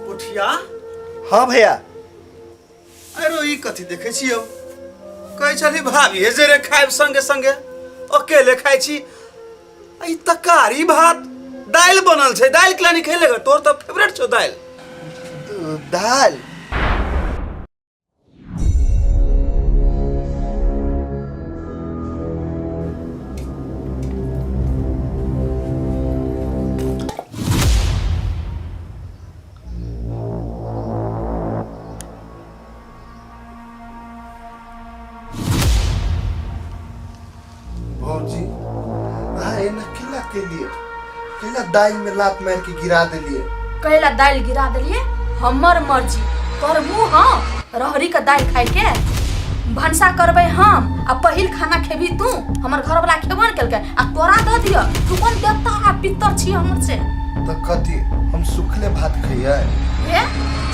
पोठिया। हाँ भैया। अरे ई कथी देखै छी यौ? कहै छली भाभी जे रे खायब संगे संगे, अकेले खाइ छी। आ ई तरकारी भात दालि बनल छै, दालि केला नहि खेलेगा? तोर तऽ फेवरेट छौ दालि। दालि भौजी, अहाँ एना केला केलिए? केला दालि में लात मारि के गिरा देलिए? कैला दालि गिरा देलिए? हमर मर्जी। तोहर मुँह हँ रहरी के दालि खाय के? भनसा करबै हम आ पहिल खाना खेबही तू। हमर घरवाला खेबो ने केलकै आ तोरा दऽ दिअ? तू कोन देवता आ पितर छी हमर से? तऽ कथी हम सुखले भात खइयै? हे,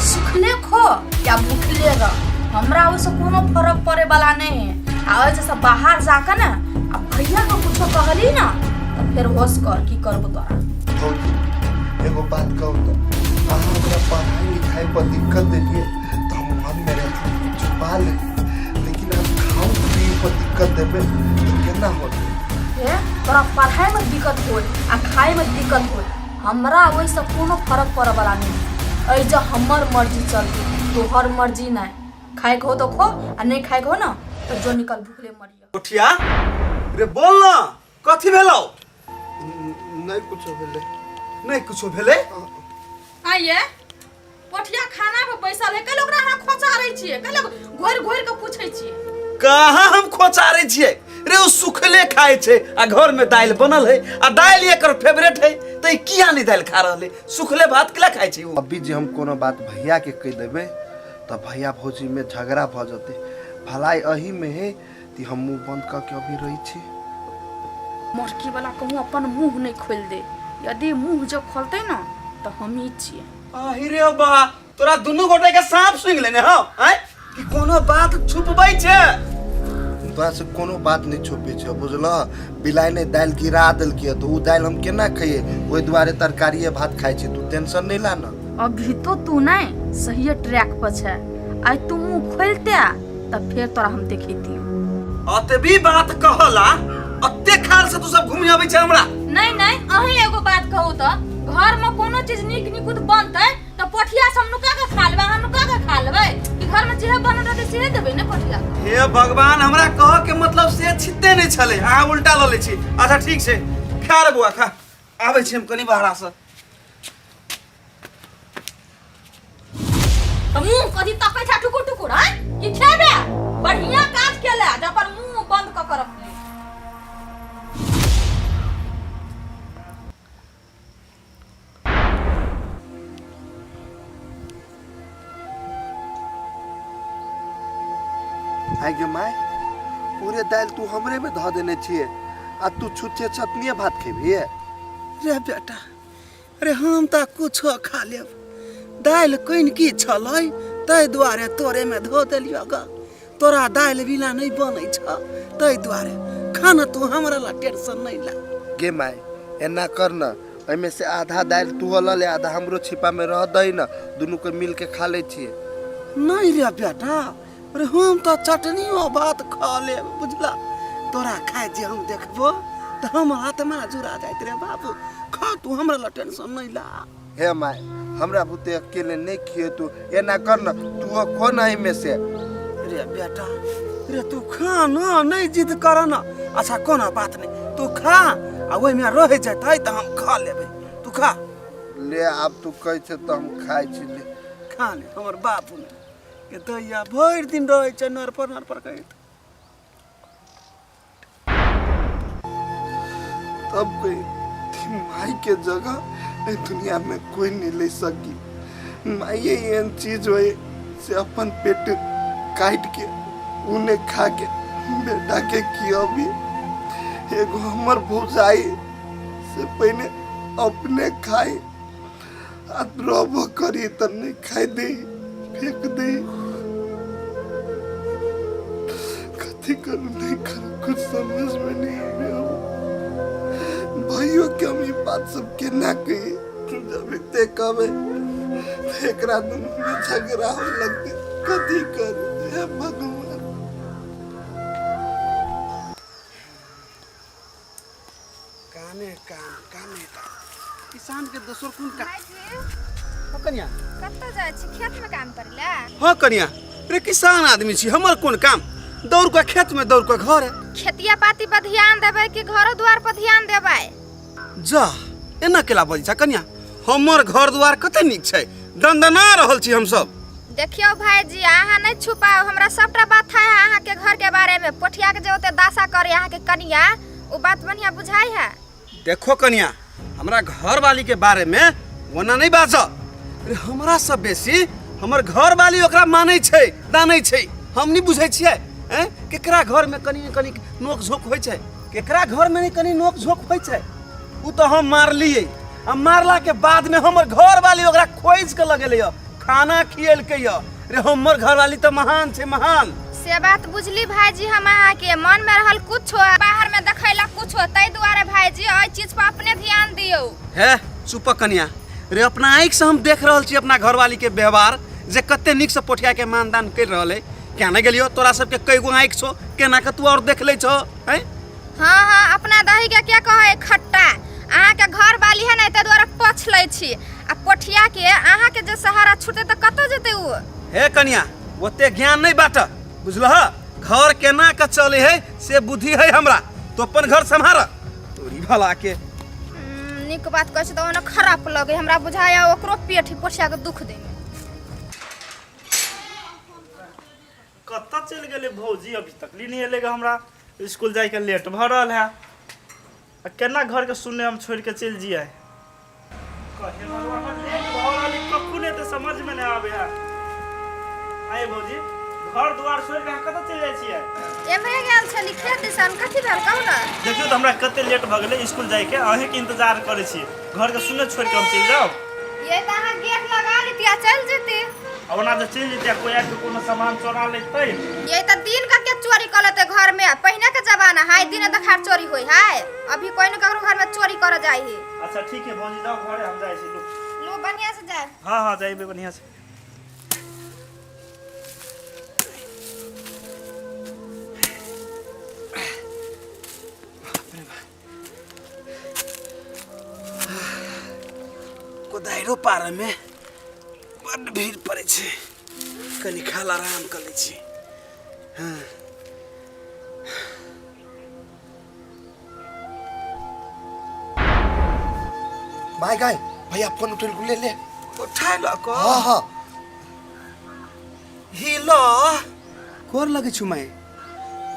सुखले खो या भूखले रह, हमरा ओहिसँ कोनो फर्क पड़े वाला नहीं है। आ ओहि जैसे बाहर जाके ने आ भैया के कुछो कहली ना तऽ फेर होश कर की करबो तोरा। भौजी, एगो बात कहू तऽ अहाँ हमरा पढ़ाई लिखाई पर दिक्कत देलिए तऽ हम मन में रहती छुपा ले, लेकिन आप खाओ पिए पर दिक्कत देबे तऽ केना होतै? हे, तोरा पढ़ाई में दिक्कत होय आ खाए में दिक्कत होय, हमरा ओहिसँ कोनो फर्क पड़े वाला नहीं है। एहि जे हमर मर्जी चलती, तोहर मर्जी नहीं। खाए के हो तो खो आ नहीं खाए के हो ना तो जो निकल भूखले मरियो। पोठिया रे, बोल ना, कथी भेलौ? नहीं कुछो भेलै। नहीं कुछो भेलै? आइए पोठिया खाना पर बैसल है, कल ओकरा अहाँ खोचारै छियै, कल घोरि घोरि के पूछै छियै। कहाँ हम खोचारै छियै रे? ओ सुखले खाइ छै आ घर में दालि बनल है आ दालि एकर फेवरेट है, तऽ ई किया नहीं दालि खा रहल है? सुखले भात केला खाइ छै ओ? अभी जे हम कोनो बात भैया के कहि देबै तऽ भैया भौजी में झगड़ा भऽ जेतै। भलाई एही में है कि हम मुंह बंद कऽ के अभी रहै छी। मोटकी वाला कहूँ अपन मुंह नहीं खोल दे, यदि मुंह जो खोलते ना तो हम ही छियै। आहि रे बा, तोरा दुनू गोटे के सांप सुंघ लेने हौ आँय कि कोनो बात छुपबै छै? तोरा से कोनो बात नहीं छुपै छै, बुझलह? बिलाइ ने दालि गिरा देलकै तऽ ओ दालि हम केना खइयै? ओहि दुआरे तरकारिए भात खाइ छी। तू टेंशन नहीं ला ना। अभी तो तू नहीं सही ट्रैक पर छै, आइ तू मुंह खोलते तब फेर तोरा हम देखेतियो। अतबी बात कहला अते खाल से तू सब घूमि अबै छै हमरा? नहीं नहीं, अहीं एगो बात कहू तऽ घर में कोनो चीज नीक निकुत बनतै तऽ पोठिया से हम नुका के खा लेबै, अहाँ नुका के खा लेबै कि घर में जेहे बनल रहतै सेहे देबै ने पोठिया के? हे भगवान, हमरा कह के मतलब से छिते नहीं छलै, अहाँ उल्टा लऽ लै छी। अच्छा ठीक छै, खा रे बौआ खा, आबै छी हम कनि बहरा से। तऽ मुंह कथी तकै छै टुकुर टुकुर आँय? कि खेबे? बढ़िया काज केले जे अपन मुंह बंद कऽ के रखली। आइ गे माय, पूरे दालि तू हमरे में धऽ देने छियै आ तू छुच्छे चटनिए भात खेबही? रे बेटा अरे, हम तऽ कुछो खा लेब, दालि कनि की छलै ताहि दुआरे तोरे में धो देलियौ ग। तोरा दालि बिना नहि बनै छ ताहि दुआरे। खाना तू हमरा ला टेंशन नहि ला। गे माय, एना कर न, एहिमे से आधा दालि तू लऽ ले, आधा हमरो छिपा में रह दही न, दुनू के मिल के खा लै छियै। नहीं रे बेटा अरे, हम तऽ चटनियो भात खा लेब, बुझला? तोरा खाइ जे हम देखबो तऽ हमर आत्मा जुड़ा जाइत रे बाबू। खा तू, हमरा ला टेंशन नहीं ला। हे my, हमरा बुते अकेले नहीं खिए, तू एना कर न, तू खो न एहिमे से। रे बेटा रे, तू खा न, नहीं जिद कर न। अच्छा कोनो बात नहीं, तू खा आ ओहिमे रह जेतै तऽ हम खा लेबै, तू खा ले। आब तू कहै छै तऽ हम खाइ छी, ले। खा ले हमर बापू ने के दैया, भरि दिन रहै छै नरपर नरपर करैत। तब कोई माई के जगह एहि दुनिया में कोई नहीं ले सकी। माई एहन चीज होए से अपन पेट काट के उन्हें खा के बेटा के खियाबी। एगो हमर भौजाई से पहिने अपने खाई आ द्रव करी तऽ नहीं खाई दे, फेंक दे। कथी करूँ नहीं करूँ, कुछ समझ में नहीं आवे अब। बात सब केना कही? जब एते कहबै तऽ एकरा दुनू में झगड़ा होय लगतै। कथी करू हे भगवान? कामे काम, कामे काम, किसान के दोसर कोन काम? हाँ कनिया। कतऽ जाइ छी? खेत में काम करै लए? हाँ कनिया, रे किसान आदमी छी, हमर कोन काम? दौड़ के खेत में, दौड़ के घर है। खेतिया पाती पर ध्यान देबै कि घरो द्वार पर ध्यान देबै? जा, एना केला बजै छ कनिया? हमर घर द्वार कते नीक छै, दंदना रहल छी हमसब। देखियौ भाईजी, अहाँ नहीं छुपाओ, हमरा सबटा बात है अहाँ के घर के बारे में। पोठिया के जे ओते दासा करे अहाँ के कनिया, ओ बात बढ़िया बुझाई है। देखो कनिया, हमरा घर वाली के बारे में ओना नहीं बाज। अरे हमरा सब बेसी हमर घर वाली ओकरा मानै छै, दानै छै। हम नहीं बुझै छियै हैं केकरा घर में कनी कनी नोक झोंक होइ छै, केकरा घर में नहीं कनी नोक झोंक होइ छै। उ तो हम मारलियै, आ मारला के बाद में हमर घर वाली ओकरा खोज के लगेलै य, खाना खियलकै य। रे हमर घर वाली तो महान छै, महान। से बात बुझली भाईजी, हम अहाँ के मन में रहल कुछो, बाहर में देखैला कुछो, ताहि दुआरे भाईजी एहि चीज पर अपने ध्यान दियौ। हे चुप कनिया, रे अपना आँखि से हम देख रहल छी अपना घरवाली के व्यवहार, जे कते नीक से पोठिया के मानदान कर रहल है। क्या नहीं गेलियो? तोरा सबके कई गो आँखि छो, केना के तू और देख ले छो हैं? हाँ हाँ, अपना दही के क्या कहै खट्टा, अहाँ के घर वाली है ना, ताहि दुआरे पछ लै छी। आ पोठिया के अहाँ के जे सहारा छूटते तऽ कतऽ जेतै उ? हे कनिया, ओते ज्ञान नहीं बाट, बुझलह? घर केना के चले है से बुद्धि है हमरा, तो अपन घर सम्हार तोरी भला के। नीक बात कहै छै तऽ ओना खराब लगे हमरा, बुझाया ओकरो पेट पोठिया के दुख दे। कतऽ चलि गेलै भौजी? अभी तक नहीं एलै। हमरा स्कूल जाइके लेट भऽ रहल है, आ केना घरके सुनने हम छोड़ि के चलि जियै? कहे भगवान, लेट भऽ रहल है, कखन एतै समझमे नहि आबै है। आइ भौजी, घर दुआर छोड़ि के अहाँ कतऽ चलि जाइ छियै? एम्हरे गेल छली खेत दिसन। कथी भेल, कहू ने। देखियौ तऽ हमरा कते लेट भऽ गेलै स्कूल जाइके, अहीँके इंतजार करै छी। घरके सुनने छोड़ि के हम चलि जाउ? ये तऽ अहाँ गेट लगा लेती आ चलि जेती। आ ओना जे चलि जेतै आ कोइ आबि कऽ कोनो सामान चोरा लेतै? ये तऽ दिन का के चोरी कर लेते घर में? पहिने के जमाना है, दिन देखार चोरी होई है, अभी कोई न ककरो घर में चोरी कर जाई है। अच्छा ठीक है भौजी, जाओ घरे, हम जाइ छी। लू। लू, बढ़िया से जाए। हाँ हाँ, जाइबे बढ़िया से। कोदारिो पारमे बड्ड भीड़ पड़ै छै, कनि खाल आराम कऽ लै छी। हाँ। माय गाय, भैया फोन उठेल, ले ले। उठा लऽ कऽ? हाँ हाँ। हिलो, कोर लगै छु माय?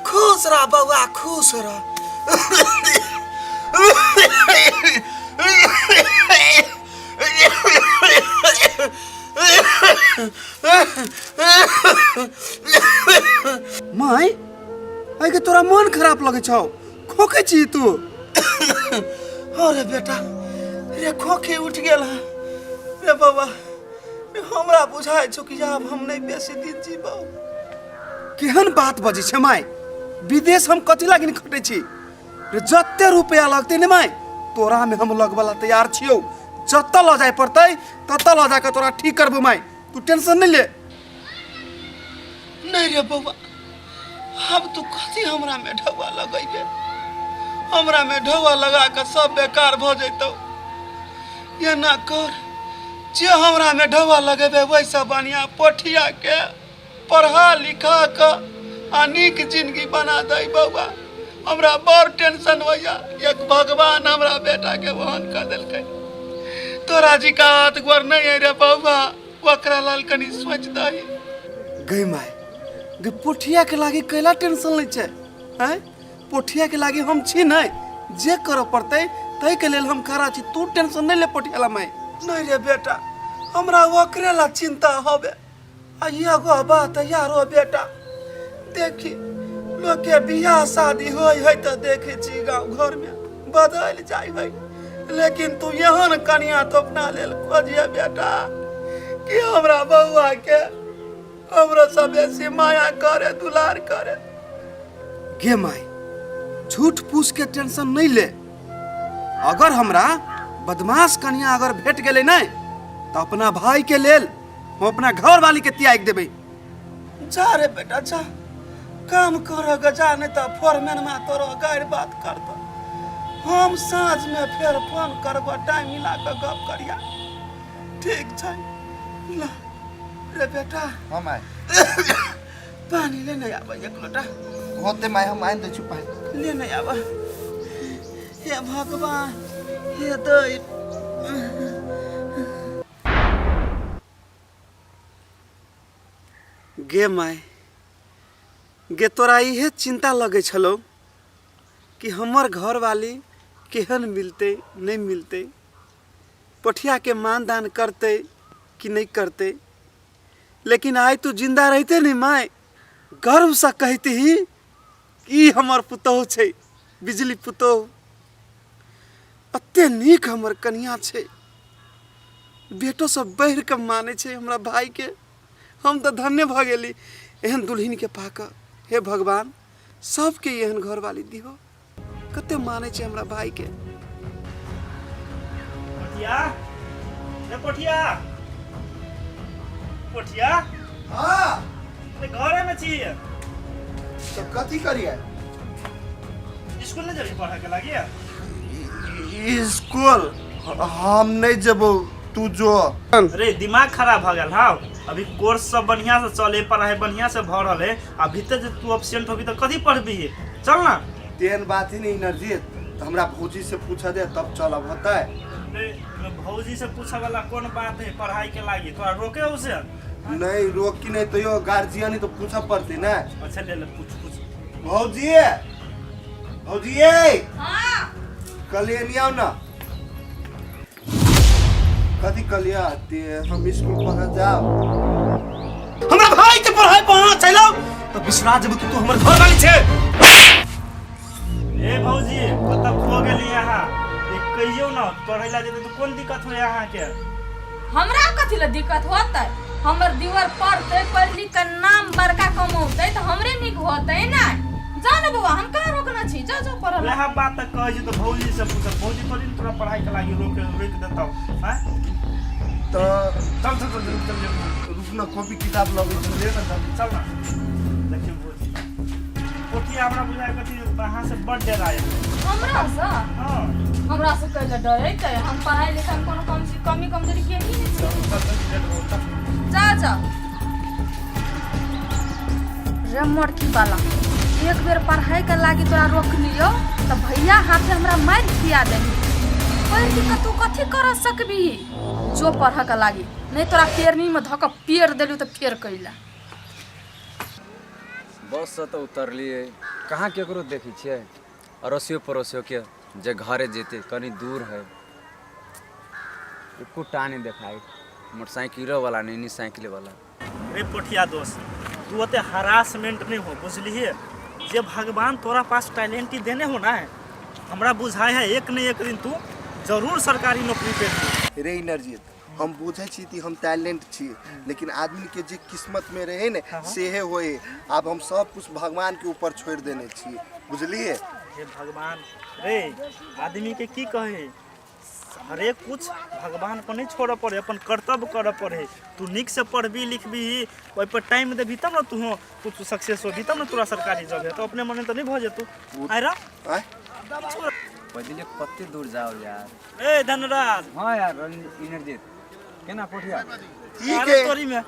खुश रह बौआ, खुश रह। माय, आइ के तोरा मन खराब लगै छौ, खोकै छी तू? अरे बेटा रे, खोखे उठ गेल है। रे बौआ रे, हमरा बुझाइ छौ कि आब हम नहि बेसी दिन जीबौ। केहन बात बजै छै माय? विदेश हम कथी लागिन खटै छी रे? जते रुपया लगतै ने माय, तोरा में हम लगबला तैयार छियौ। जतऽ लऽ जाय पड़तै ततऽ लऽ जाके तोरा ठीक करबौ माय, तू टेंशन नहि ले। नहीं रे बौआ, आब तू कथी हमरा में ढौआ लगैबे? हमरा में ढौआ लगा कऽ सब बेकार भऽ जैतौ। एना कर, जे हमरा में ढौआ लगेबे वैसा बढ़िया पोठिया के पढ़ा लिखा कऽ आ नीक जिंदगी बना दै। बौआ, हमरा बड़ टेंशन होइया। एक भगवान हमरा बेटा के वहन कर देलकै, तोरा जी का हाथ गोर नहीं है रे बौआ, ओकरा लाल कनी सोच दही। गई माय गे, पोठिया के लागी कैला टेंशन लै छै हैं? पोठिया के लागी हम छी नहीं, जे करऽ पड़तै ताहि के लेल हम खड़ा छी। तू टेंशन नहीं ले पोठिया ला माय। नहीं रे बेटा, हमरा ओकरे ला चिंता होबे। आ एगो बात यारो बेटा, देखी लोग के बियाह शादी होय है तऽ देखे छी गाँव घर में बदल जाय है, लेकिन तू एहन कनिया तो अपना लेल खोजिए बेटा कि हमरा बउआ के हमरा सब बेसी माया करे, दुलार करे। गे माय, झूठ फूस के टेंशन नहीं ले। अगर हमरा बदमाश कनिया अगर भेट गेलै नहि तऽ अपना भाई के लेल हम अपना घर वाली के त्याग देबै। जा रे बेटा जा, काम कर ग जा, नहीं तऽ फोरमैन मा तोरो गारि बात करतो। हम साँझ में फेर फोन करबो, टाइम मिला के गप करिया। ठीक छै ला रे बेटा। हाँ माय। पानी ले नहीं आबै एक लोटा। होते माय, हम आनि दै छी पानि। ले नहीं आबै। हे भगवान, हे दै। गे my, गे तोरा इहे चिंता लगै छलौ कि हमर घरवाली केहन मिलतै नहि मिलतै, पोठियाके मानदान करतै कि नहि करतै, लेकिन आइ तू जिन्दा रहिते नहि माय, गर्वसँ कहितही कि ई हमर पुतोहु छै, बिजली पुतोहु। एते नीक हमर कनिया छै, बेटो सब बढ़ि कऽ मानै छै हमरा भाइके। हम तऽ धन्य भऽ गेली एहन दुल्हिनके पाकऽ। हे भगवान, सबके एहन घरवाली दिहो। कते मानै छै हमरा भाइके। पोठिया रे, पोठिया, पोठिया। हाँ। अरे घरे में छी? तो कथी करिए? स्कूल नहीं जेबही पढ़े के लागी? स्कूल हम नहीं जेबो, तू जो। अरे दिमाग खराब भऽ गेल हौ? अभी कोर्स सब बढ़िया से चले, पढ़ाई बढ़िया से भऽ रहल है, अभी तऽ जे तू एब्सेंट होबी तऽ कथी पढ़बी? चल ना। तेहन बात ही नहीं नरजीत, तो हमरा भौजी से पूछ दे तब चलब होतै। अरे भौजी से पूछे वाला कौन बात है? पढ़ाई के लागी तोरा रोके उसे? नहीं रोकी नहीं तो यो गार्जियन ही तो पूछा पड़ती ना। अच्छा ले ले, पूछ पूछ। भौजी, भौजी। हाँ। कल नहीं आओ ना। कथी कहलियै ते हम स्कूल पढ़ जाओ? हमरा भाई के पढ़ाई पर अहाँ चलि आउ तऽ बिसरा जेबू कि तू हमर घरवाली छै। ए भौजी, कतऽ खो गेली अहाँ? ई कहियौ ना, पढ़ै ला जेतै तऽ कोन दिक्कत होय अहाँके? हमरा कथी लए दिक्कत होतै? हमर दिवर पढ़तै, पढ़ लिख के नाम बड़का कमौतै तऽ हमरे नीक होतै ने। जा ने बौआ, हम कहाँ रोकने छी, जा जाओ पढ़ऽ ला। वएह बात तऽ कहै छी तऽ भौजी से पूछब। भौजी थोड़ी ने तोरा पढ़ाई के लागी रोक रोकि देतौ? आँय? तऽ चल चल चल चल चल। रुक ना, कॉपी किताब लगै छै, ले ना। चल ना। देखियौ भौजी, पोठिया हमरा बुझाय कथी अहाँ से बड डराय। हमरा से? हाँ। हमरा से कैले डरेतै? हम पढ़ाई लिखाई में कोनो कम कमी कमजोरी के ही नहीं छी। चल चल चल, लेट हो, चल। जा जा रे मोरकी वाला, एक बेर पढ़ाई के लागी तोरा रोक लियो तऽ भैया हाथे हमरा मारि खिया देनी। पढ़ लिख के तू कथी कर सकबी? जो पढ़ के लागी, नहीं तोरा पेरनी में धऽ के पेर देलियो तऽ फेर कैला। बससँ तऽ उतरलियै, कहाँ ककरो देखै छियै अड़ोसियो पड़ोसियोके जे घरे जेतै, कनि दूर है, एकोटा नहि देखाइ, मोटरसाइकिलोवला नहि, नहि साइकिलवला। रे पोठिया दोस्त, तू ओते हरासमेंट नहीं हो, बुझलिए? जे भगवान तोरा पास टैलेंट ही देने हो ना, हमरा बुझाय है एक न एक दिन तू जरूर सरकारी नौकरी पे। रे इनरजीत, हम बुझै छी कि हम टैलेंट छी, लेकिन आदमी के जे किस्मत में रहे ने सेहे होए। आब हम सब कुछ भगवान के ऊपर छोड़ देने छी, बुझलिए? हे भगवान रे, आदमी के की कहे, हरेक कुछ भगवान पर नहीं छोड़ऽ पड़े, अपन कर्तव्य करऽ पड़े। तू नीक से पढ़बी लिखबी, ओहि पर टाइम देबी तब ने तू तू सक्सेस होबी, तब ने तोरा सरकारी जॉब हेतौ। अपने मने तऽ नहीं भऽ जेतौ। आइ रह। आँय? पैदले कते दूर जाओ यार। ए धनराज। हाँ यार इनरजीत, केना पोठिया? ठीक अरे है। तोरी में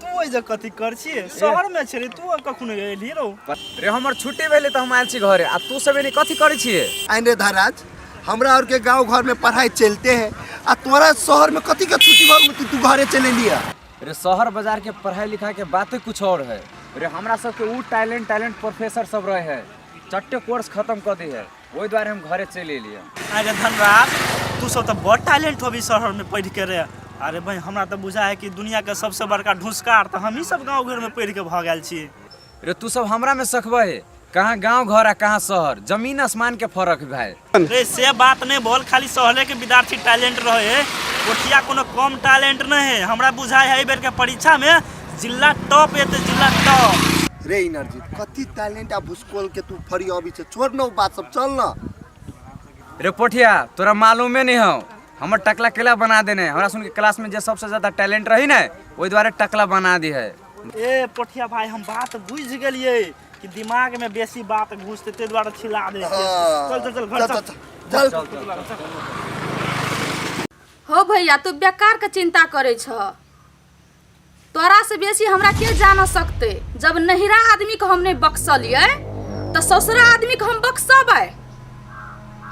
तू एहि कथी कर छियै? शहर में छे रे तू, कखनो एलही रौ? रे हमर छुट्टी भेलै तऽ हम आयल छी घरे, आ तू सब एनी कथी करै छियै? आइन रे धनराज, हमरा और के गांव घर में पढ़ाई चलते है, आ तोरा शहर में कथी के छुट्टी भऽ गेल तू घरे चले लिया? रे शहर बाजार के पढ़ाई लिखाई के बाते कुछ और है रे। हमरा सबके उ टैलेंट टैलेंट प्रोफेसर सब रहे है, चट्टे कोर्स खत्म कर दी है, ओहि दुआरे हम घरे चलि एलियै। अरे धनराज, तू सब तऽ बड़ टैलेंट होबी शहर में पढ़ि के रे। अरे भाई, हमरा तऽ बुझा है कि दुनिया के सबसे बड़का ढुसकार तऽ हमही सब गाँव घर में पढ़ि के भऽ गेल छी। रे तू सब हमरा में सकबै है, कहाँ गांव घर आ कहाँ शहर, जमीन आसमान के फर्क है भाई। रे से बात नहीं बोल, खाली शहरे के विद्यार्थी टैलेंट रहे, पोठिया कोनो कम टैलेंट नहीं है। हमरा बुझाय है एहि बेर के परीक्षा में जिला टॉप एते, जिला टॉप। रे इनरजीत, कथी टैलेंट आ भुसकोल के तू फरी अबै छै? छोड़ न ओ बात सब, चल न। रे पोठिया, तोरा मालूमे नहीं हौ, हमर टकला केला बना देने हमरा सुन के क्लास में जे सबसे ज्यादा टैलेंट रही ने ओहि दुआरे टकला बना दी है। ए पोठिया भाई, हम बात बुझि गेलियै कि दिमाग में बेसी बात घुसते ताहि दुआरे छिला दे। चल चल चल, घर चल। चल चल चल। हो भैया, तू बेकार के चिंता करे छ। तोरा से बेसी हमरा के जान सकते? जब नहिरा आदमी के हम नहीं बक्सलिए तो ससुरा आदमी के हम बक्सबै?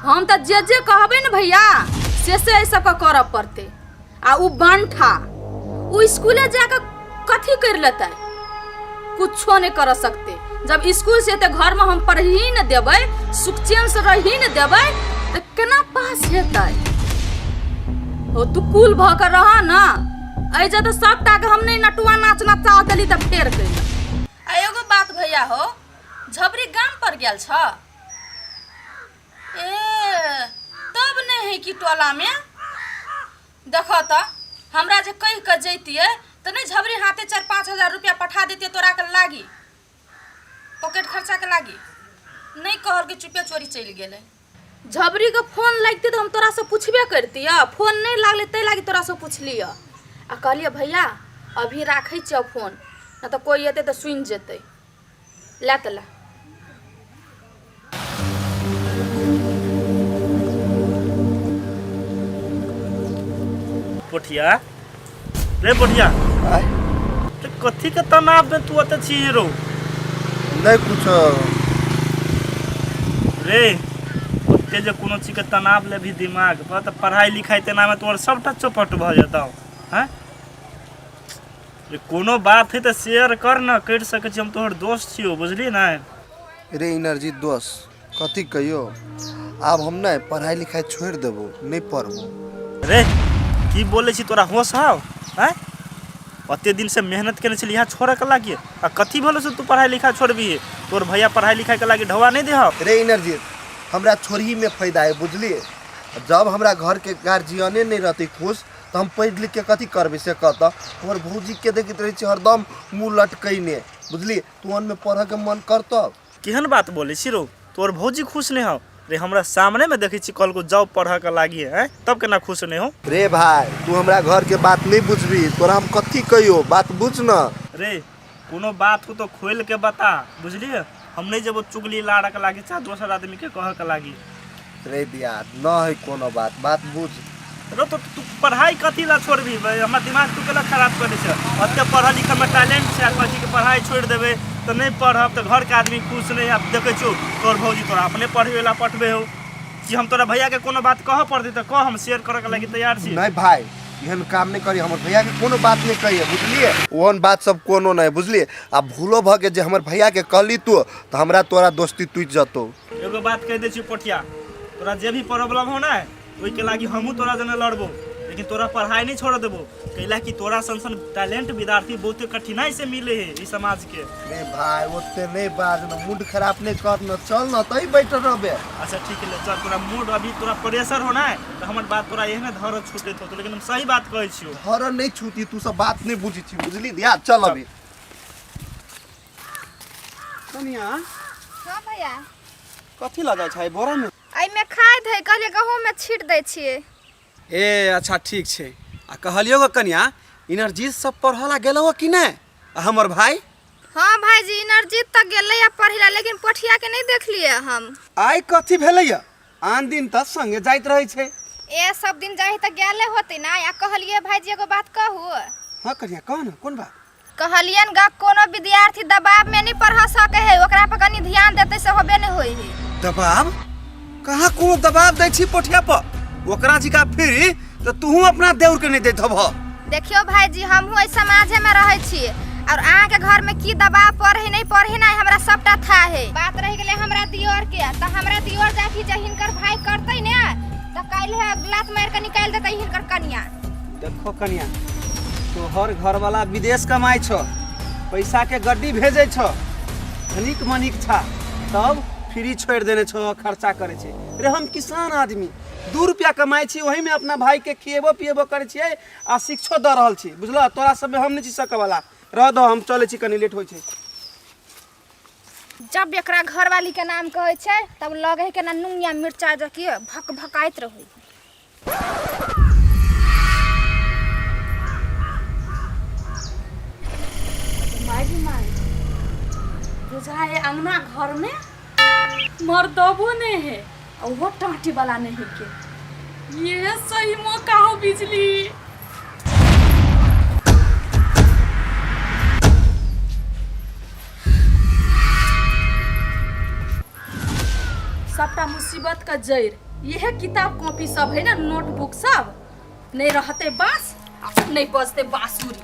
हम तो जे जे कहबै ने भैया, से एहि सबके करऽ पड़तै। आ उ बंठा उ स्कूले जाके कथी कर लेतै? कुछो नहीं कर सकते। जब स्कूल से एते घर में हम पढ़ही न देबै, सुख चैन से रही न देबै, तऽ केना पास हेतै? हो, तू कुल भऽ के रह ना। एहि जे तऽ सबटा के हम नहि नटुआ नाच नचा देली तऽ फेर कहिया। आ एगो बात भैया हो, झबरी गाम पर गेल छ? ए तब नहि है कि टोला में देखो तऽ हमरा जे कहि के जैतियै तऽ नहि झबरी हाथे 4-5 हजार रुपया पठा देतियै तोरा के लागी, पॉकेट खर्चा के लागी। नहि कहल कि चुपे चोरी चलि गेलै। झबरी के फोन लगते तऽ हम तोरा से पूछबे करतियै। फोन नहि लागलै ताहि लागी तोरा से पुछलियै। आ कहलियै भैया, अभी राखै छियै फोन, नहि तऽ कोइ एतै तऽ सुनि जेतै। लै तऽ लै। पोठिया रे, पोठिया। आय। ते कथी के तनाव में तू ओते छी रो? नहीं कुछ। रे, ओते जे कोनो चीज के तनाव लेबही दिमाग पर तऽ पढ़ाई लिखाई तेना में तोहर सबटा चौपट भऽ जेतौ। हैं रे, कोनो बात है तऽ शेयर कर न, करि सकै छी, हम तोहर दोस्त छियौ, बुझली ने? रे एनर्जी दोस्त, कथी कहियो, आब हम नहीं पढ़ाई लिखाई छोड़ देबो, नहीं पढ़बो। रे, की बोलै छी? तोरा होश हौ? हैं, ओते दिन से मेहनत केने छली, यहाँ छोड़ऽ के लागी? आ कथी भेलो से तू पढ़ाई लिखाई छोड़बही? तोर भैया पढ़ाई लिखाई के लागी ढौआ नहीं देहौ? रे एनर्जी, हमरा छोड़ही में फायदा है, बुझलिए? जब हमरा घर के गार्जियने नहीं रहते खुश तऽ हम पढ़ि लिख के कथी करबै, से कहतऽ। हमर भौजी के देखैत रहै छी हरदम मुँह लटकैने, बुझलिए? तू में पढ़ऽ के मन करतऽ? केहन बात बोलै छी रो? तोर भौजी खुश नहीं हौ? रे, हमरा सामने में देखै छी कहलको जाओ पढ़ऽ के लागी है, तब केना खुश नहीं हो? रे भाई, तू हमरा घर के बात नहीं बुझबी। तोरा हम कथी कहियो, बात बुझ न। रे, कोनो बात हो तो खोल के बता, बुझलिए? हम नहीं जेबो चुगली लाड़ के लागी, चाहे दोसर आदमी के कह के लागी। रे दिया न है कोनो बात, बात बुझ। रो, तो तू पढ़ाई कथी ला छोड़बी भाई? हमर दिमाग तू केला खराब करै छै? ओते पढ़ल लिखल में टैलेंट छै आ कहै छी कि पढ़ाई छोड़ि देबै तऽ नहीं पढ़ब तऽ घर के आदमी खुश नहीं। आब देखै छौ, तोर भौजी तोरा अपने पढ़बे ला पठबे हो कि हम तोरा भैया के कोनो बात कहऽ पड़तै तऽ कह, हम शेयर करऽ के लागी तैयार छी। नहीं भाई, एहन काम नहीं करी। हमर भैया के कोनो बात नहीं कहिए, बुझलिए? ओहन बात सब कोनो नहीं, बुझलिए? आ भूलो भ के जे हमर भैया के कहली तू तऽ हमरा तोरा दोस्ती टूटि जतौ। एगो बात कहि दै छी पोठिया, तोरा जे भी प्रॉब्लम हो ने, ओहिके लागी हमहूँ तोरा जने लड़बो, लेकिन तोरा पढ़ाई नहीं छोड़ देबो, कैला कि तोरा सन सन टैलेंट विद्यार्थी बहुते कठिनाई से मिले है ई समाज के। रे भाई, ओते नहीं बाज न, मूड खराब नहीं कर न, चल न, तही बैठल रहबे। अच्छा ठीक है, ले चल। तोरा मूड अभी तोरा प्रेशर हो ना तऽ हमर बात तोरा एहने धर छूटैत होतो, लेकिन हम सही बात कहै छियौ। धर नहीं छूटी, तू सब बात नहीं बुझी छी, बुझली? दिया चल अभी। कनिया। हाँ भैया। कथी लऽ जाइ छै बोरा में? एहिमे खाद है, कहलिए गहूँम में छीट दै छियै। ए अच्छा, ठीक छै। आ कहलियौ गो कनिया, इनर्जी सब पढ़ऽ ला गेलौ कि नहि आ हमर भाई? हाँ भाईजी, इनर्जी तक गेलै या पढ़ै ला, लेकिन पोठिया के नहीं देखलिए हम। आइ कथी भेलैया? आन दिन तऽ संगे जाइत रहै छै। ए सब दिन जाही तऽ गेले होते ना। आ कहलिए भाईजी, एगो बात कहू? हाँ कनिया, कह न, कोन बात? कहलियन गा, कोनो विद्यार्थी दबाव में नहीं पढ़ सके है, ओकरा पर कनी ध्यान देते से होबे नहीं होई है। दबाव? कहाँ कोनो दबाव दै छी पोठिया पर? ओकरा जिका फिरी तऽ तूहू अपना देउर के नहीं दैत हबह। देखियो भाईजी, हमहूँ एहि समाजे में रहै छी और अहाँ के घर में की दबाव पढ़े नहीं पढ़े नहीं, हमरा सबटा था है। बात रह गेलै हमरा दियोर के, तऽ हमरा दियोर जाके जे हिनकर भाई करतै ने तऽ काल्हि लात मारि के निकालि देतै हिनकर कनिया। देखो कनिया, तोहर घरवाला विदेश कमाइ छौ, पैसा के गड्डी भेजै छौ, धनिक मनिक छा, तब फ्री छोड़ि देने छौ, खर्चा करै छै। रे, हम किसान आदमी, 2 रुपया कमाइ छी, ओहिमे अपना भाई के खिएबो पिएबो करै छियै आ शिक्षो दऽ रहल छी, बुझलह? तोरा सबमे हम नहि छी सकऽवला। रह दो, हम चलै छी, कनी लेट होइ छै। जब एकरा घरवाली के नाम कहै छै तब लगे है केना नुनिया मिर्चा जकी भक भकाइत रहै। माय गे माय, बुझा है अंगना घर में मर्दबो नहीं है और वो टाँटी वाला नहीं है के। ये सही मौका हो बिजली। सबटा मुसीबत का जड़ यह किताब कॉपी सब है ना, नोटबुक सब नहीं रहते बांस आ नहीं बजते बांसुरी,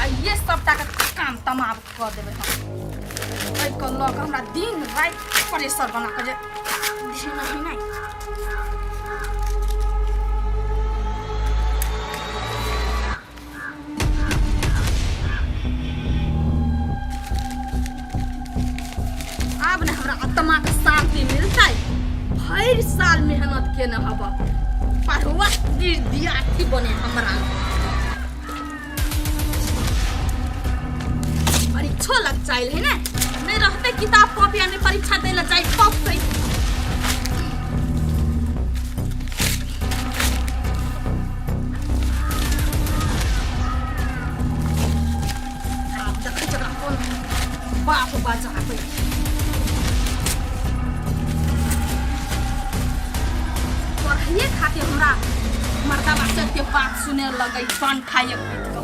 आ ये सबटा के काम तमाम कऽ देबै हम। एहिके लऽ कऽ हमरा दिन राति प्रेशर बना कऽ जे देना है नहि। आब ने हमरा आत्मा के शांति मिलतै। भरि साल मेहनत केने हब, पढ़ुआ विद्यार्थी बने हमरा। परीक्षो लग जाइल है ने, नहीं रहते किताब कॉपी आ नहीं परीक्षा दै ला जाय पड़तै। आब देखै छी ओकरा कोन बाप बजाबै। पढ़ैए खातिर हमरा मर्दाबा चलते बात सुने लगै पान खाइए बैठ कऽ।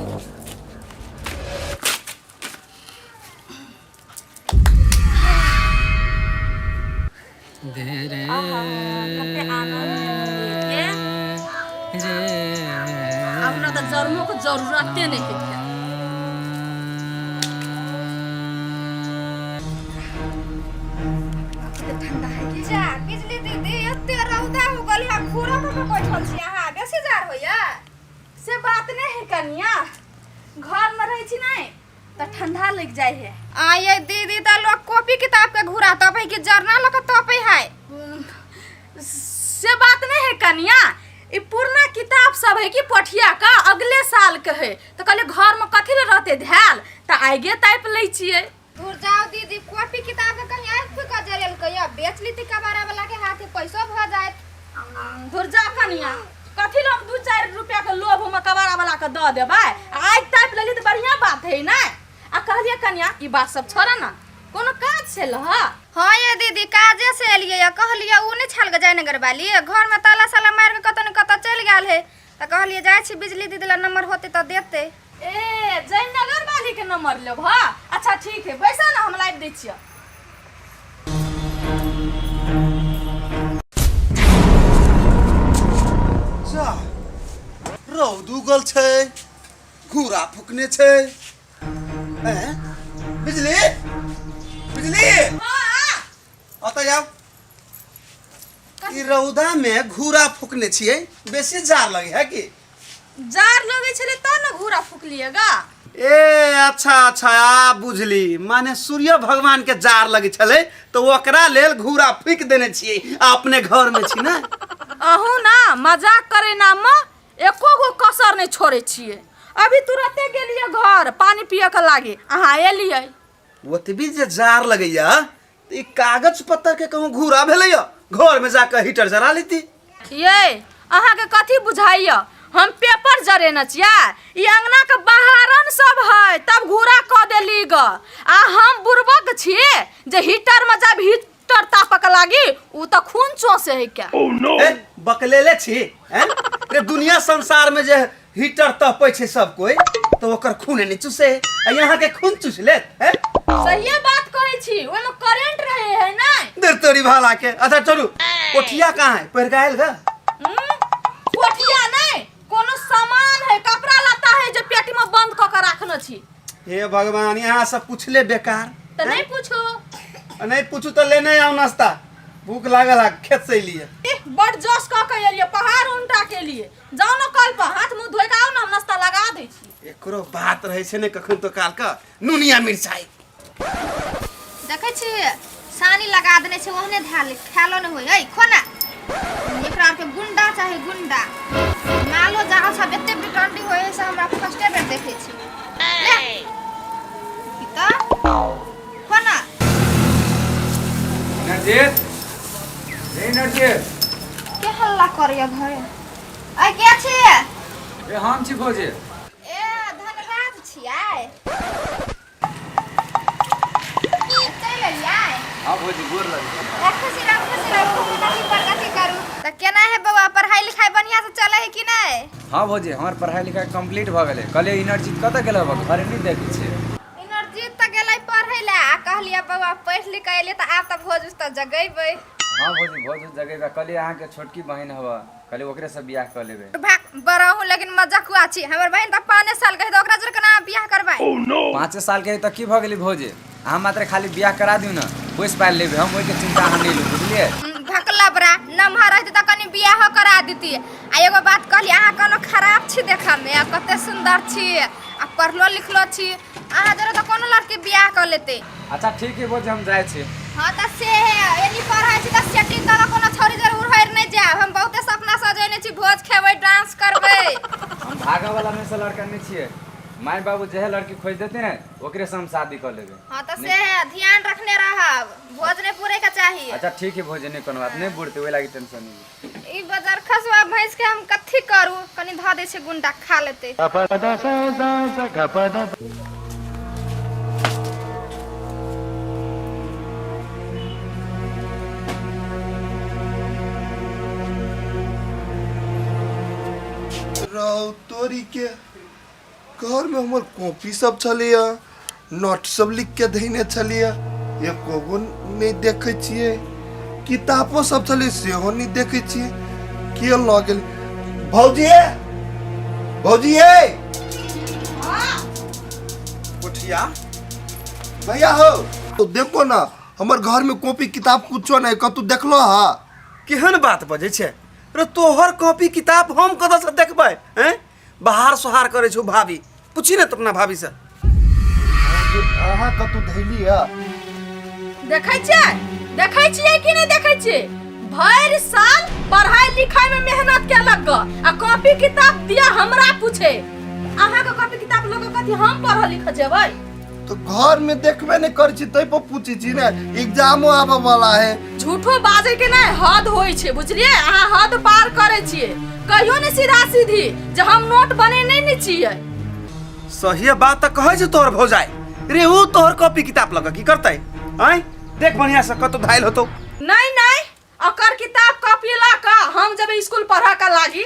आहा, कते आनन्द है के। हमरा तऽ जरमो के जरूरते नहि है। ठंडा है कि जा बिजली दीदी, एते रौदा हो गेल है, घूरा पर बैठल छी अहाँ, बेसी जाड़ होइया? से बात नहीं है कनिया, घर में रहै छी नहीं तऽ ठंडा लग जाइ है। आ ये दीदी, तऽ लोग कॉपी किताब के घूरा तपै कि जरना लऽ के तपै है? से बात नहीं है कनिया, ई पुरना किताब सब है कि पठिया का अगले साल के है, तऽ कहलियै घर में कथी ले रहते धैल, तऽ आगे तापि लै छियै। दूर जाओ दीदी, कॉपी किताब के कहीं आगि फूकि कऽ जरेलकै या बेच लीती कबाड़ा वाला के हाथे, पैसो भऽ जायत। दूर जा कनिया, कथी ले हम 2-4 रुपया के लोभ में कबाड़ा वाला के दऽ देबै? आगि तापि लेली तऽ बढ़िया बात है ने। आ कहलियै कनिया, ई बात सब छोड़ा ना, कोनो काज छल ह? हाँ ये दीदी, काजे से एलियै या कहलियै उ नहि छल गे जयनगर वाली, घर में ताला साला मारि के कतऽ ने कतऽ चलि गेल है, तऽ कहलियै जाइ छी बिजली दीदी लग, नंबर होतै तऽ देतै। ए जयनगर वाली के नंबर लेब? हाँ अच्छा ठीक है, बैसा ना, हम लाबि दै छियै। जा, रौद उगल छै, घूरा फुकने छै। हैं? बिजली, बिजली, ओतऽ जाउ। ई रौदा में घूरा फुकने छियै, बेसी जार लगे है की? जार लगै छलै तब ने घूरा फुकलियै गा। ए अच्छा अच्छा, आ बुझली, माने सूर्य भगवान के जार लगे छलै तऽ ओकरा लेल घूरा फूकि देने छियै, आ अपने घर में छी ना। अहूँ ना मजाक करे नाम में एको गो कसर नहीं छोड़े छियै। अभी तुरते गेलियै घर पानी पिए के लागे, अहाँ एलियै। ओतबी जे जार लगैया तऽ ई कागज पत्तर के कहूँ घूरा भेलैया, घर में जाके हीटर जरा लेती। ये अहाँके कथी बुझाइया, हम पेपर जरेने छियै? ई अंगना के बहारन सब है तब घूरा कऽ देली ग, आ हम बुड़बक छियै जे हीटर में जब हीटर तापक लागी उ तऽ खून चोसे है क्या। ए, बकलेले छी हैं? रे दुनिया संसार में जे हीटर तपै छै सब कोई तो ओकर खून नहीं चूसे है, आ यहाँ के खून चूस लेत हैं? सहिए बात कहै छी, ओहिमे करेंट रहे है नै। देर तोरी भाला के। अच्छा चलू, कोठिया कहाँ है? पहिर के आयल गा? कोठिया नहीं, कोनो सामान है, कपड़ा लत्ता है जे पेटी में बंद कऽ के राखने छी। हे भगवान, यहाँ सब पूछले बेकार। तऽ नहीं पूछू। आ नहीं पूछू तो लेने आउ नाश्ता, भूख लागल है, खेत से लिए। एह, बड़ जोश कऽ के एलियै, पहाड़ उनटा के लिए। जाउ ने कल पर हाथ मुंह धोइ के आउ ने, हम नाश्ता लगा दै छी। एकरो बात रहै छै ने कखन तो काल का नुनिया मिरचाई। देखै छी सानी लगा देने छै, ओहने धैल खायलो नहि होइ है। खो ना, एकरा आरके गुंडा चाही गुंडा। मालो जाल सब एते बिटंडी होइ है से हमरा फर्स्टे बेर देखै छी। ले की तऽ खो ना। नरजीत, रे नरजीत। के हल्ला करैया घरे? ऐ के छी? ए हम छी भौजी। ए धनराज छियै? हाँ भौजी गोर लगै छी। खुशी रहू, खुशी रहू, खूब उन्नति प्रगति करू। तऽ केना है बौआ, पढ़ाई लिखाई बढ़िया से चले है कि नहीं? हाँ भौजी, हमर पढ़ाई लिखाई कंप्लीट भऽ गेलै। कहलियै इनर्जी कतऽ गेल हबऽ, घरे नहि देखै छियै। इनर्जी तऽ गेलै पढ़ै लए आ कहलियै बौआ पढ़ि लिख के एलियै तऽ आब तऽ भोज उज तऽ जगेबै। हाँ भौजी, भोज उज जगेबै। कहलियै अहाँके छोटकी बहिन हबऽ, कहलियै ओकरेसँ बियाह कऽ लेबै। भाग बड़हु, लेकिन मजकुआ छी। हमर बहिन तऽ 5 साल के है, तऽ ओकरा जोर केना बियाह करबै? 5 साल के है तऽ की भऽ गेलै भौजी? अहाँ मात्र खाली बियाह करा दियौ ने, पोसि पालि लेबै हम, ओहिके चिन्ता अहाँ नहि लू, बुझलियै? भकला बड़ा नमहर रहती तऽ कनि बियाहो करा देती। आ एगो बात कहली, अहाँ कोनो खराब छी देखऽमे? आ कते सुन्दर छी आ पढ़लो लिखलो छी, अहाँ जरे तऽ कोनो लड़की बियाह कऽ लेतै। अच्छा ठीक है भौजी, हम जाइ छी। हाँ तऽ से है, एनी पढ़ै छी तऽ सेटिंग कऽ के कोनो छौरी जरे उड़हरि नहि जायब। हम बहुते सपना सजेने छी, भोज खेबै, डांस करबै। हम भागऽ वाला में से लड़का नहि छियै। माय बाबू जेहे लड़की खोजि देतै ने, ओकरे से हम शादी कऽ लेबै। हाँ तऽ से है, ध्यान रखने रहब, भोज नहि पूरे के चाही। अच्छा ठीक है भौजी, नहि कोनो बात नहि, बुढ़तै ओहि लागी टेंशन नहि। ई बजार खसुआ भैंस के हम कथी करू, कनि धऽ दै छै गुंडा खा लेतै। रौ तोरी के, घर में हमर कॉपी सब छलैया, नोट सब लिख के धैने छलैया, एको गो नहि देखै छियै। किताबो सब छलै, सेहो नहि देखै छियै। के लऽ गेल? भौजी हे, भौजी हे। कोठिया भैया हो तो देखो ना, हमर घर में कॉपी किताब कुछो नहीं, कतू देखलो हा? केहन बात बजै छै रे? तोहर कॉपी किताब हम कतऽ से देखबै? हैं, बाहर सोहार करै छौ भाभी, पूछी ने तो अपना भाभी से। अहाँ कतू धैली है? देखै छियै, देखै छियै कि नहि देखै छियै? भरि साल पढ़ाई लिखाई में मेहनत केलक ग आ कॉपी किताब दिया हमरा पूछे। अहाँके कॉपी किताब लऽ कऽ कथी हम पढ़ऽ लिखऽ जेबै? तो घर में देखबे नहीं करै छी, तै पर पूछै छी ने। एग्जामो आबऽ वाला है। झूठो बाजै के नहि हद होइ छै, बुझलियै? अहाँ हद पार करै छियै। कहियो ने सीधा सीधी जे हम नोट बनेने नहि छियै। सही बात तऽ कहै छै तोहर भौजाई रे। ऊ तोहर कॉपी किताब लऽ कऽ की करतै? आँय, देख बढ़िया से, कतौ धायल होतौ। नहीं नहीं, ओकर किताब कॉपी लऽ कऽ हम जब स्कूल पढ़ऽ के लागी,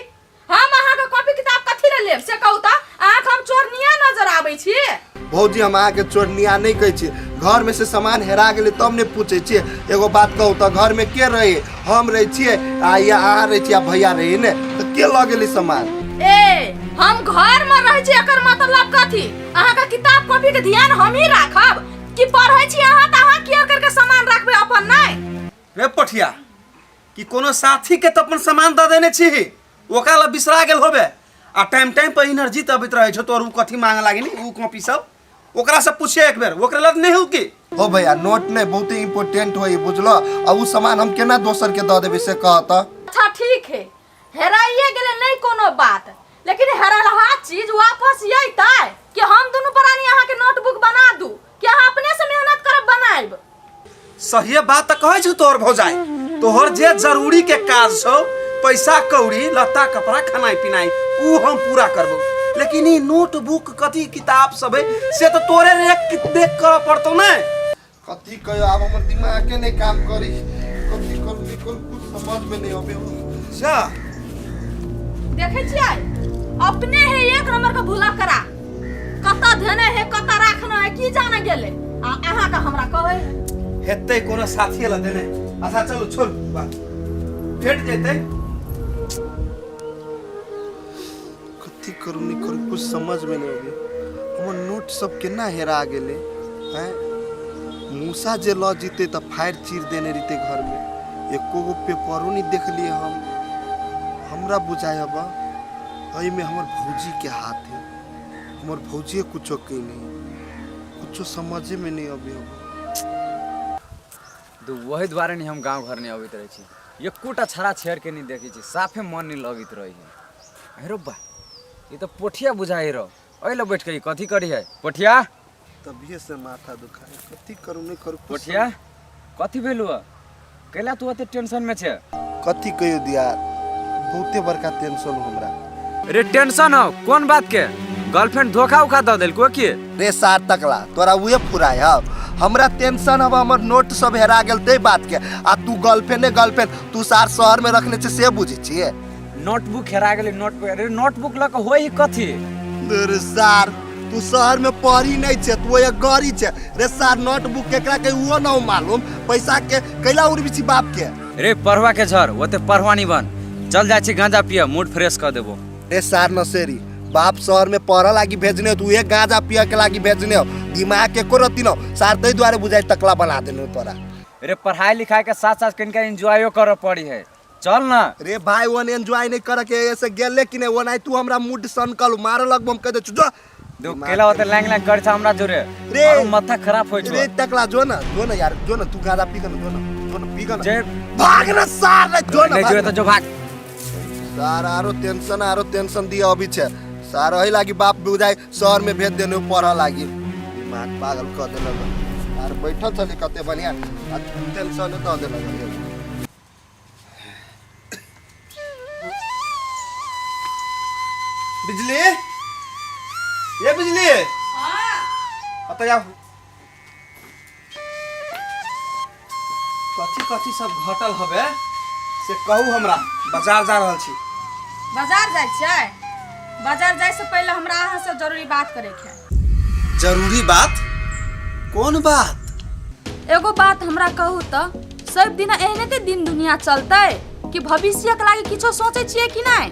हम अहाँके कॉपी किताब कथी लए लेब, से कहू तऽ? अहाँके हम चोरनिया नजर आबै छी? भौजी, हम अहाँके चोरनिया नहि कहै छी। घर में से सामान हेरा गेलै तब ने पूछै छियै। एगो बात कहू तऽ, घर में के रहे? हम रहै छियै आ या अहाँ रहै छियै आ भैया रहै ने, तऽ के लऽ गेलै सामान? ए, हम घर में रहै छी, एकर मतलब कथी? अहाँके किताब कॉपी के ध्यान हमही राखब कि पढ़ै छी अहाँ तऽ अहाँ केयर करके सामान राखबै, अपन नहि? रे पठिया, कि कोनो साथी के तऽ अपन सामान दऽ देने छी, ओकरा लग बिसरा गेल होबे। आ टाइम टाइम पर एनर्जी तऽ अबैत रहै छौ तोहर, उ कथी मांगे लागी नी उ कॉपी सब, ओकरा से पूछिए एक बेर, ओकरा लग नहीं हो की? हो भैया, नोट नहीं बहुत इम्पोर्टेंट होई, बुझलो? आ उ सामान हम केना दोसर के दऽ देबै, से कह तऽ। अच्छा ठीक है, हेराइए गेलै, नहीं कोनो बात, लेकिन हेरलहा चीज वापस अयतै कि हम दुनू प्राणी अहाँके नोटबुक बना दू, कि अहाँ अपने से मेहनत करब बनायब? सहिए बात तऽ कहै छौ तोहर भौजाई। तोहर जे जरूरी के काज छौ, पैसा कौड़ी, लत्ता कपड़ा, खानाइ पिनाइ, ऊ हम पूरा करबो, लेकिन ई नोटबुक कथी किताब सब है, से तऽ तोरे रेख देख करऽ पड़तौ ने। कथी कहियो, आब हमर दिमागे नहीं काम करी। कथी करू नहीं करू, कुछ समझ में नहीं आबे। जा। देखै छियै, अपने है एक नंबर के भूला करा, कतऽ धेने है, कतऽ राखना है, की जाने गेलै, आ अहाँके हमरा कहै है। हेतै कोनो साथी लए देने। अच्छा चलू, छोड़ बात, भेट जेतै। कथी करू नहीं करू, कुछ समझ में नहीं आबे। हमर नोट सब केना हेरा गेलै? हैं, मूसा जे लऽ जीते तऽ फाड़ि चीर देने रहिते। घर में एको गो पेपरो नहीं देखलिए हम। हमरा बुझाइ हब एहिमे हमर भौजी के हाथ है, हमर भौजिए कुछो कयने है। कुछो समझे में नहीं अबे हब। तो वही दुआरे नहीं हम गाँव घर नहीं अबैत रहै छी। एकोटा छड़ा छेड़के नहीं देखै छी, साफे मन नहीं लगैत रहै है। अरे बा, ई तऽ पोठिया बुझाइ रहो, एहि लए बैठ के ई कथी करी है पोठिया? तभिए से माथा दुखाए, कथी करू नहीं करू कुछ। पोठिया, कथी भेलु? कैला तू अते टेंशन में छे? कथी कहियो दिया, बहुते बड़का टेंशन हो हमरा। रे, टेंशन हो कोन बात के? गर्लफ्रेंड धोखा उखा दऽ देलको की? रे सार तकला तोरा उहे फुराय हव। हमरा टेंशन हव, हमर नोट सब हेरा गेल ते बात के, आ तू गर्लफ्रेंड गर्लफ्रेंड तू सार शहर में रखने छे से बुझै छियै। नोटबुक हेरा गेलै, नोटबुक, अरे नोटबुक लऽ कऽ होइ कथी? रे सार तू शहर में पढ़ी नहीं छे, तू एक गरी छे। रे सार नोटबुक केकरा के उहो न मालूम, पैसा के कैला उड़बी छी बाप के। रे पढ़वा के झर, ओते पढ़वा नहीं बन, चल जाइ छी गांजा पिय, मूड फ्रेश कर देबो। रे सार नसेरी, बाप शहर में पढ़ लागी भेजने, तू एक गांजा पिय के लागी भेजने हो, दिमाग के को रति न सार तै दुआरे बुझाइ तकला बना देने तोरा। रे पढ़ाई लिखाई के साथ साथ कनिका एंजॉयो करऽ पड़ी है, चल ना। रे भाई वन एंजॉय नहीं कर के ऐसे गेले कि नहीं, वन आई तू हमरा मूड सनकल मारे लगबो हम कह दे जो। दो केला होते लैंग लैंग कर छा हमरा जोरे, रे और माथा खराब होय छो। रे तकला जो ना, जो ना यार, जो ना तू गांजा पी के ना, जो ना, जो ना पी के ना। जे भाग ना सार रे, जो ना नहीं जोरे तो जो भाग। सार आरो टेंशन, आरो टेंशन दिया अभी छे सार, एही लागी बाप बुझाइ शहर में भेज देने पढ़ लागी, दिमाग पागल कर देलक। आर बैठल छली कते बढ़िया, आ टेंशन दऽ देलक। बिजली, ये बिजली। हाँ। अतः जाओ। कथी कथी सब घटल हवे से कहू हमरा, बाजार जा रहल छी। बाजार जाइ छियै? बाजार जाइ से पहिले हमरा अहाँ से जरूरी बात करे के है। जरूरी बात? कोन बात? एगो बात हमरा कहू त, सब दिन एहने ते दिन दुनिया चलतै कि भविष्य के लागि किछो सोचै छियै कि नहि?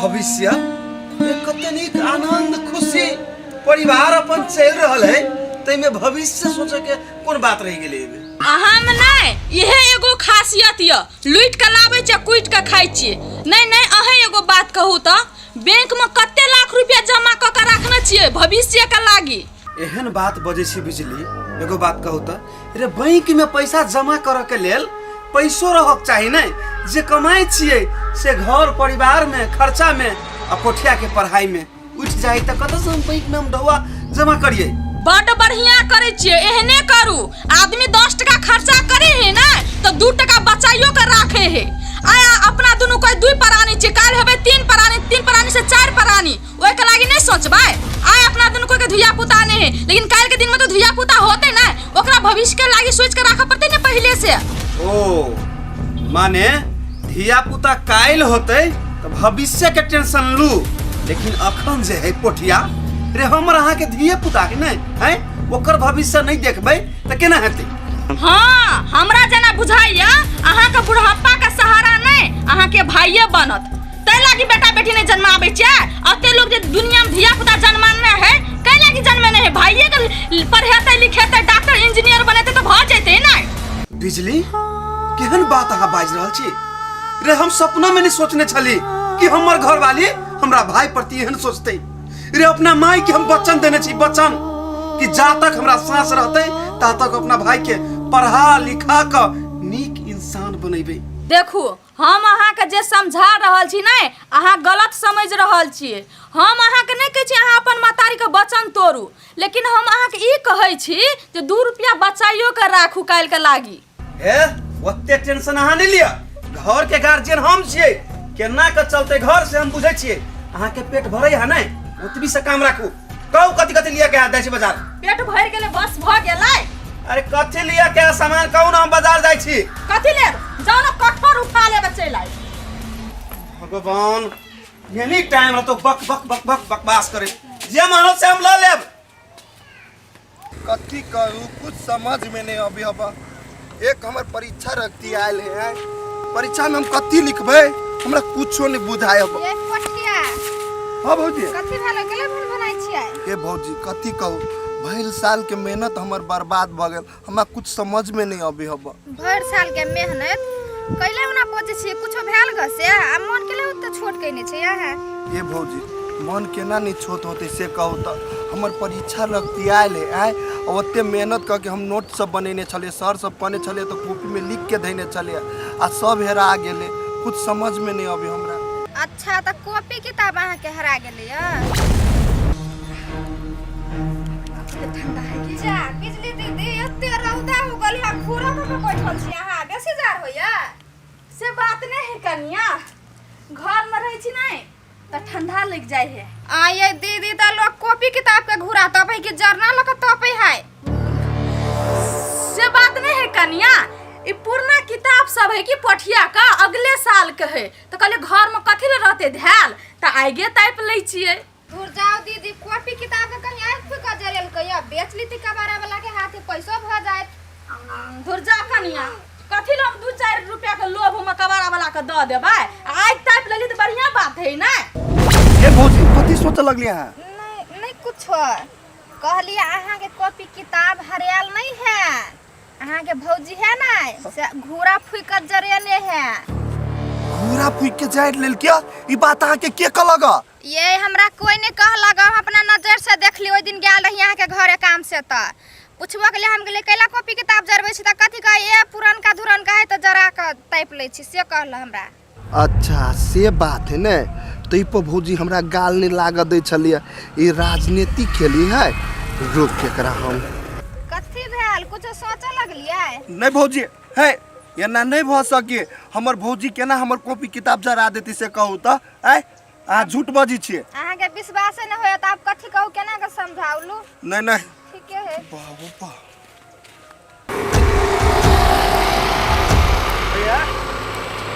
भविष्य? कते नीक आनंद खुशी परिवार अपन चलि रहल है, तैमे भविष्य सोचे के कोन बात रहि गेलै एहिमे? अहाँ में नहि, इहे एगो खासियत यऽ, लूटि के लाबै छियै कुटि के खाइ छियै। नहि नहि, अहें एगो बात कहू तऽ, बैंक में कते लाख रुपया जमा कऽ के राखने छियै भविष्य के लागी? एहन बात बजै छी बिजली, एगो बात कहू तऽ, रे बैंक में पैसा जमा करऽ के लेल पैसो रहक चाही ने, जे कमाइ छियै से घर परिवार में खर्चा में आ कोठिया के पढ़ाई में उठि जाय तऽ कतऽ से हम बैंक में हम ढौआ जमा करियै? बड बढ़िया करै छियै, एहने करू। आदमी 10 टका खर्चा करे है ना तऽ 2 टका बचाइयो के राखे है। आया अपना दुनू कोई 2 प्राणी छियै, काल्हि हेबै 3 प्राणी, 3 प्राणी से 4 प्राणी, ओहिके लागी नहीं सोचबै? आय अपना दुनू कोई के धिया पुता नहीं है, लेकिन काल्हि के दिन में तो धिया पुता होते ना, ओकरा भविष्य के लागी सोच के राखे पड़ते ने पहले से। ओ माने धिया पुता काल्हि होते तो भविष्य के टेंशन लू, लेकिन अखन जे है पोठिया रे हमर अहाँ के धिये पुता है नहीं है, ओकर भविष्य नहीं देखबै तऽ केना हेतै? हाँ, हमरा जेना बुझाइया अहाँ के बुढ़ापा के सहारा नहीं अहाँ के भाइये बनत, तै लागी बेटा बेटी नहीं जन्माबै छियै। अते लोग जे दुनिया में धिया पुता जन्माने है कै लागी जन्मेने है? भाइये के पढ़ेतै लिखेतै डॉक्टर इंजीनियर बनेतै तऽ भऽ जेतै ने। बिजली केहन बात अहाँ बाजि रहल छी रे, हम सपना में नहीं सोचने छली कि हमर घरवाली हमरा भाई प्रति एहन सोचतै। रे अपना माई के हम वचन देने छी, वचन कि जा तक हमरा सांस रहतै ता तक अपना भाई के पढ़ा लिखा क नीक इंसान बनेबै। देखू हम अहाँके जे समझा रहल छी ने अहाँ गलत समझ रहल छियै। हम अहाँके नहि कहै छी अहाँ अपन महतारीके वचन तोड़ू, लेकिन हम अहाँके ई कहै छी जे 2 रुपया बचाइयो के राखू काल्हिके लागी। हे ओते टेंशन अहाँ नहि लिअ, घर के गार्जियन हम छियै, केना के चलते घर से हम बुझै छियै। अहाँ के पेट भरै है नहि ओतबी से काम राखू। कहू कथी कथी लिअ के है जाइ छी बाजार? पेट भरि गेलै बस भऽ गेलै। अरे कथी लिअ के है सामान कहू ना, हम बाजार जाइ छी। कथी लेब? जाउ ने कठोर उठा लेब चलि आयब। भगवान एनी टाइम रहतो बक बक बक बक बकवास करे, जे मानल से हम लऽ लेब। कथी करू कुछ समझ में नहीं अभी हब। एक हमर परीक्षा रखती आयल है, परीक्षा में हम कथी लिखबै हमरा कुछो नहीं बुझाय हब। ये पोठिया। हाँ भौजी। कथी भेलो गेलै भन भनाइ छियै? हे भौजी कथी कहू, भरि साल के मेहनत हमर बर्बाद भऽ गेल, हमरा कुछ समझ में नहीं अभी हब। भरि साल के मेहनत कैले ओना बजै छियै, कुछो भेल ग से आ मन केले ओते छोट कइने छै अहाँ? हे भौजी मन केना नहीं छोट होते से कहू तऽ, हमर परीक्षा लगती आयल है आय, ओते मेहनत कऽ के हम नोट सब बनेने छलियै, सर सब कहने छलियै तऽ कॉपी में लिख के धैने छलियै आ सब हेरा गेलै, कुछ समझ में नहीं अभी हमरा। अच्छा तऽ कॉपी किताब अहाँ के हरा गेलै य? जा बिजली दीदी एते रौदा हो गेल है, घूरा पर के बैठल छी अहाँ, बेसी जार होइया? से बात नहीं है कनिया, घर में रहै छी नहीं तऽ ठंडा लग जाय है। आ ये दीदी, तऽ लोग कॉपी किताब के घूरा तपै कि जरना लऽ के तपै है? से बात नहीं है कनिया, ई पुरना किताब सब है कि पठिया का अगले साल के है, तऽ कहलियै घर में कथी ले रहते धैल, तऽ आगे तापि लै छियै। दूर जाओ दीदी, कॉपी किताब के कहीं आगि फूकि के जरेलकै या बेच लीती कबाड़ा वाला के हाथे, पैसो भऽ जायत। दूर जा कनिया, कथी ले हम 2-4 रुपया के लोभ में कबाड़ा वाला के दऽ देबै? आगि तापि लेली तऽ बढ़िया बात है ने। हे भौजी, कथी सोचऽ लगलियै अहाँ? नहीं नहीं, कुछो कहलिए। अहाँके कॉपी किताब हरियाल नहीं है, अहाँके भौजी है ना से घूरा फूकि के जरेने है। घूरा फूकि के जारि लेल क्या? ई बात अहाँके के कहलक? ये हमरा कोई नहीं कहलक, हम अपना नजर से देखली। ओहि दिन गेल रही अहाँके घरे काम से, तऽ पुछबो के लिए हम गेलियै कैला कॉपी किताब जरबै छी, तऽ कथी कहै, ए पुरनका धुरनका है तऽ जरा कऽ तापि लै छी, से कहल हमरा। अच्छा, से बात है ने? तै पर भौजी हमरा गाल नहीं लागऽ दै छलियै। ई राजनीति खेली है, रोक के एकरा हम। कथी भेल, कुछो सोचऽ लगलियै? नहीं भौजी, है एना नहीं भऽ सके। हमर भौजी केना हमर कॉपी किताब जरा देती, से कहू तऽ? आय अहाँ झूठ बजै छियै। अहाँके विश्वासे नहि होयत, आब कथी कहू, केना कऽ समझाउलू? नहीं नहीं। ठीके है। बाबू बा।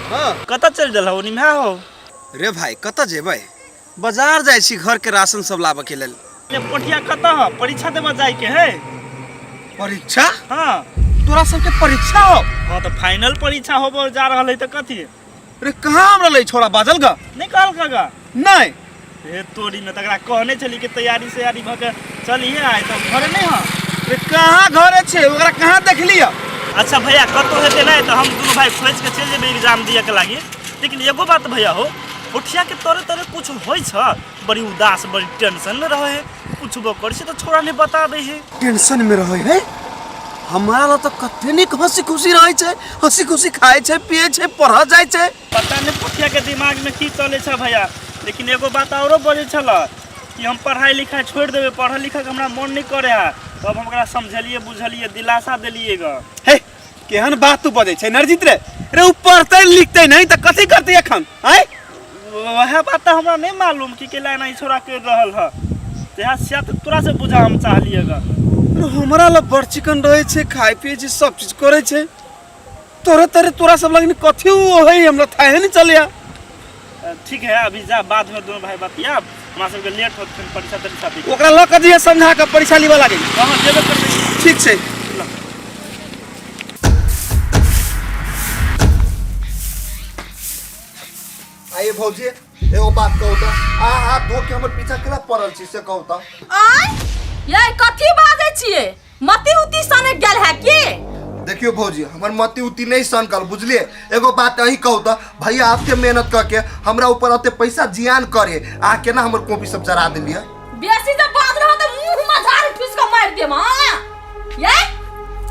हाँ। कतऽ चलि गेल हो निम्हा हो? रे भाई, कतऽ जेबै? बाजार जाइ छी घर के राशन सब लाबऽ के लेल। ये पोठिया कतऽ ह? परीक्षा देबऽ जाय के है। परीक्षा? हाँ। तोरा सबके परीक्षा हो? हाँ, तऽ फाइनल परीक्षा होबऽ जा रहल है, तऽ कथी? रे कहाँ हमरा लै छोड़ा बाजल गा? नहीं कहल का? नहीं। हे तोरी में, तकरा कहने छली कि तैयारी सैयारी भऽ के चलिहे आइ, तऽ घरे नहीं हँ? रे कहाँ घरे छै, ओकरा कहाँ देखली? अच्छा भैया, कतौ हेतै नहि तऽ हम दुनू भाई खोजि के चलि जेबै एग्जाम दिअ के लागी। लेकिन एगो बात भैया हो, पोठिया के तोरे तोरे कुछ होइ छ, बड़ी उदास, बड़ी टेंशन में रहे है। पूछबो करै छै तऽ छोड़ा नहीं बताबै है। टेंशन में रहे है? हमारा ला तऽ कते नीक हंसी खुशी रहै छै, हंसी खुशी खाइ छै, पियै छै, पढ़ऽ जाइ छै। पता नहीं पोठिया के दिमाग में की चलै छै भैया, लेकिन एगो बात औरो बजै छल कि हम पढ़ाई लिखाई छोड़ि देबै, पढ़ल लिखल के हमरा मन नहीं करे है। तब हम ओकरा समझलिए बुझलिए, दिलासा देलिए ग। हे, केहन बात तू बजै छै नरजीत रे? रे उ पढ़तै लिखतै नहीं तऽ कथी करतै एखन? आँय, वएह बात तऽ हमरा नहीं मालूम कि केला एना ई छोड़ा करि रहल है, तेहा से तऽ तोरा से बुझा हम चाहलिए ग। रे हमरा लग बड़ चिकन रहै छै, खाइ पियै छै, सब चीज करै छै। तोरे तोरे तोरा सब लगनी कथी उ है, हमरा थाहे नहीं चलिया। ठीक है, अभी जा, बाद में दोनों भाई बतियाब। हमरा सबके लेट होत, फेर परीक्षा तरीक्षा दी। ओकरा लऽ कऽ जइहे समझा कऽ परीक्षा लेबऽ लागे। हाँ, जेबे करबै। ठीक छै। आइए भौजी, एगो बात कहू तऽ, अहाँ हाथ धो के हमर पीछा केना पड़ल छी, से कहू तऽ? आय ये कथी बाजै छियै? मति उति सने गेल है की? देखियो भौजी, हमर मति उति नहीं सनकल, बुझलिए? एगो बात अही कहू तऽ, भैया आपके मेहनत करके हमरा ऊपर अते पैसा जियान करे, अहाँ केना हमर कॉपी सब जरा देलियै? बेसी जब बाज रहो तऽ मुंह में झाड़ू ठूस के मारि देब। हाँ, ये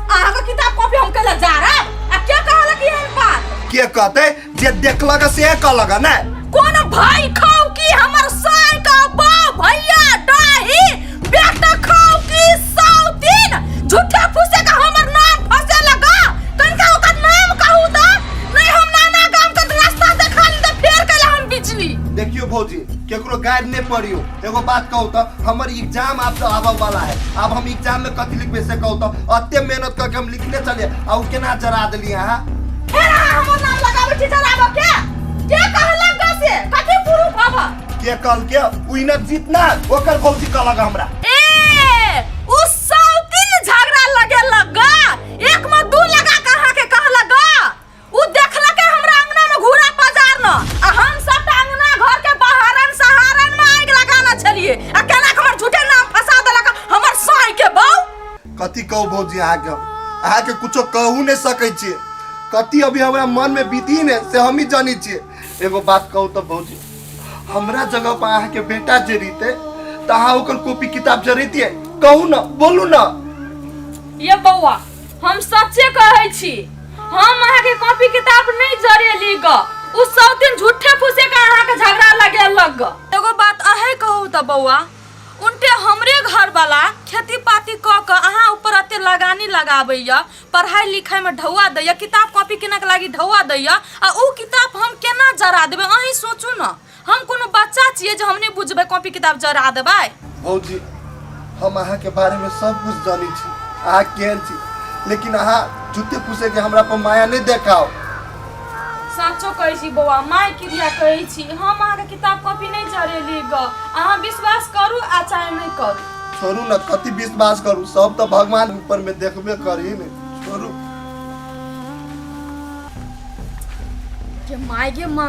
अहाँ के किताब कॉपी हम कैला जा रहा आ के कहलक एहन बात? के कहते, जे देखलक से कहलक ने। कोन भाई खाओ की हमर साय का बाप भैया डाही बेटा खाओ की साउतीन झूठे फूसे का हमर नाम फंसे लगा। कनका ओकर नाम कहू त नहीं, हम नाना गाम के रास्ता देखा ली त फेर कैला हम बिजली। देखियो भौजी, केकरो गाइड नहीं पड़ियो। एगो बात कहू तऽ, हमर एग्जाम आब तऽ आबऽ वाला है, आब हम एग्जाम में कथी लिखबै, से कहू तऽ? अते मेहनत करके हम लिखने चलिए आ उ केना जरा देलियै अहाँ? फेर अहाँ हमर नाम लगाबै छी जराबऽ के? के कहलक ग से? कथी प्रूफ हब? के कहल के, उ इनर जीतना ओकर भौजी कहलक हमरा। ए उ साउतीन झगड़ा लगे लगा, एक में दू लगा के अहाँ के कहलक ग। उ देखलकै हमरा अंगना में घूरा पजार न, आ हम सबटा अंगना घर के बहारन सहारन में आगि लगाना छलिए, आ केना के हमर झूठे नाम फंसा देलक हमर साई के बहू। कथी कहू भौजी अहाँके, अहाँके कुछो कहू नहीं सकै छियै। कथी अभी हमरा मन में बीती ने से हम ही जानी छियै। एगो बात कहू तऽ भौजी, हमरा जगह पर अहाँके बेटा जे रहिते तऽ अहाँ ओकर कॉपी किताब जरैतियै? कहू न, बोलू न। ये बौआ, हम सच्चे कहै छी, हम अहाँके कॉपी किताब नहीं जरेली ग। उ सब दिन झूठे फूसे के अहाँके झगड़ा लगे लग ग। एगो बात अहें कहू तऽ बौआ, उनटे हमरे घर वाला खेती पाती कऽ कऽ अहाँ ऊपर एते लगानी लगाबैया, पढ़ाई लिखाई में ढौआ दैया, किताब कॉपी किनक लागी ढौआ दैया, आ उ किताब हम केना जरा देबै? अहीं सोचू न, हम कोनो बच्चा छियै जे हम नहि बुझबै कॉपी किताब जरा देबै। भौजी हम अहाँके बारेमे सब कुछ जानै छी, अहाँ केहन छी, लेकिन अहाँ झूठे फूसे के हमरा पर माया नहीं देखाओ। साँचो कहै छी बौआ, माय क्रिया कहै छी, हम अहाँके किताब कॉपी नहि जरेली ग। अहाँ विश्वास करू आ चाहे नहि करू। छोड़ू न, कथी विश्वास करू, सब तो भगवान ऊपर में देखबे करी ने, छोड़ू। गे my गे my,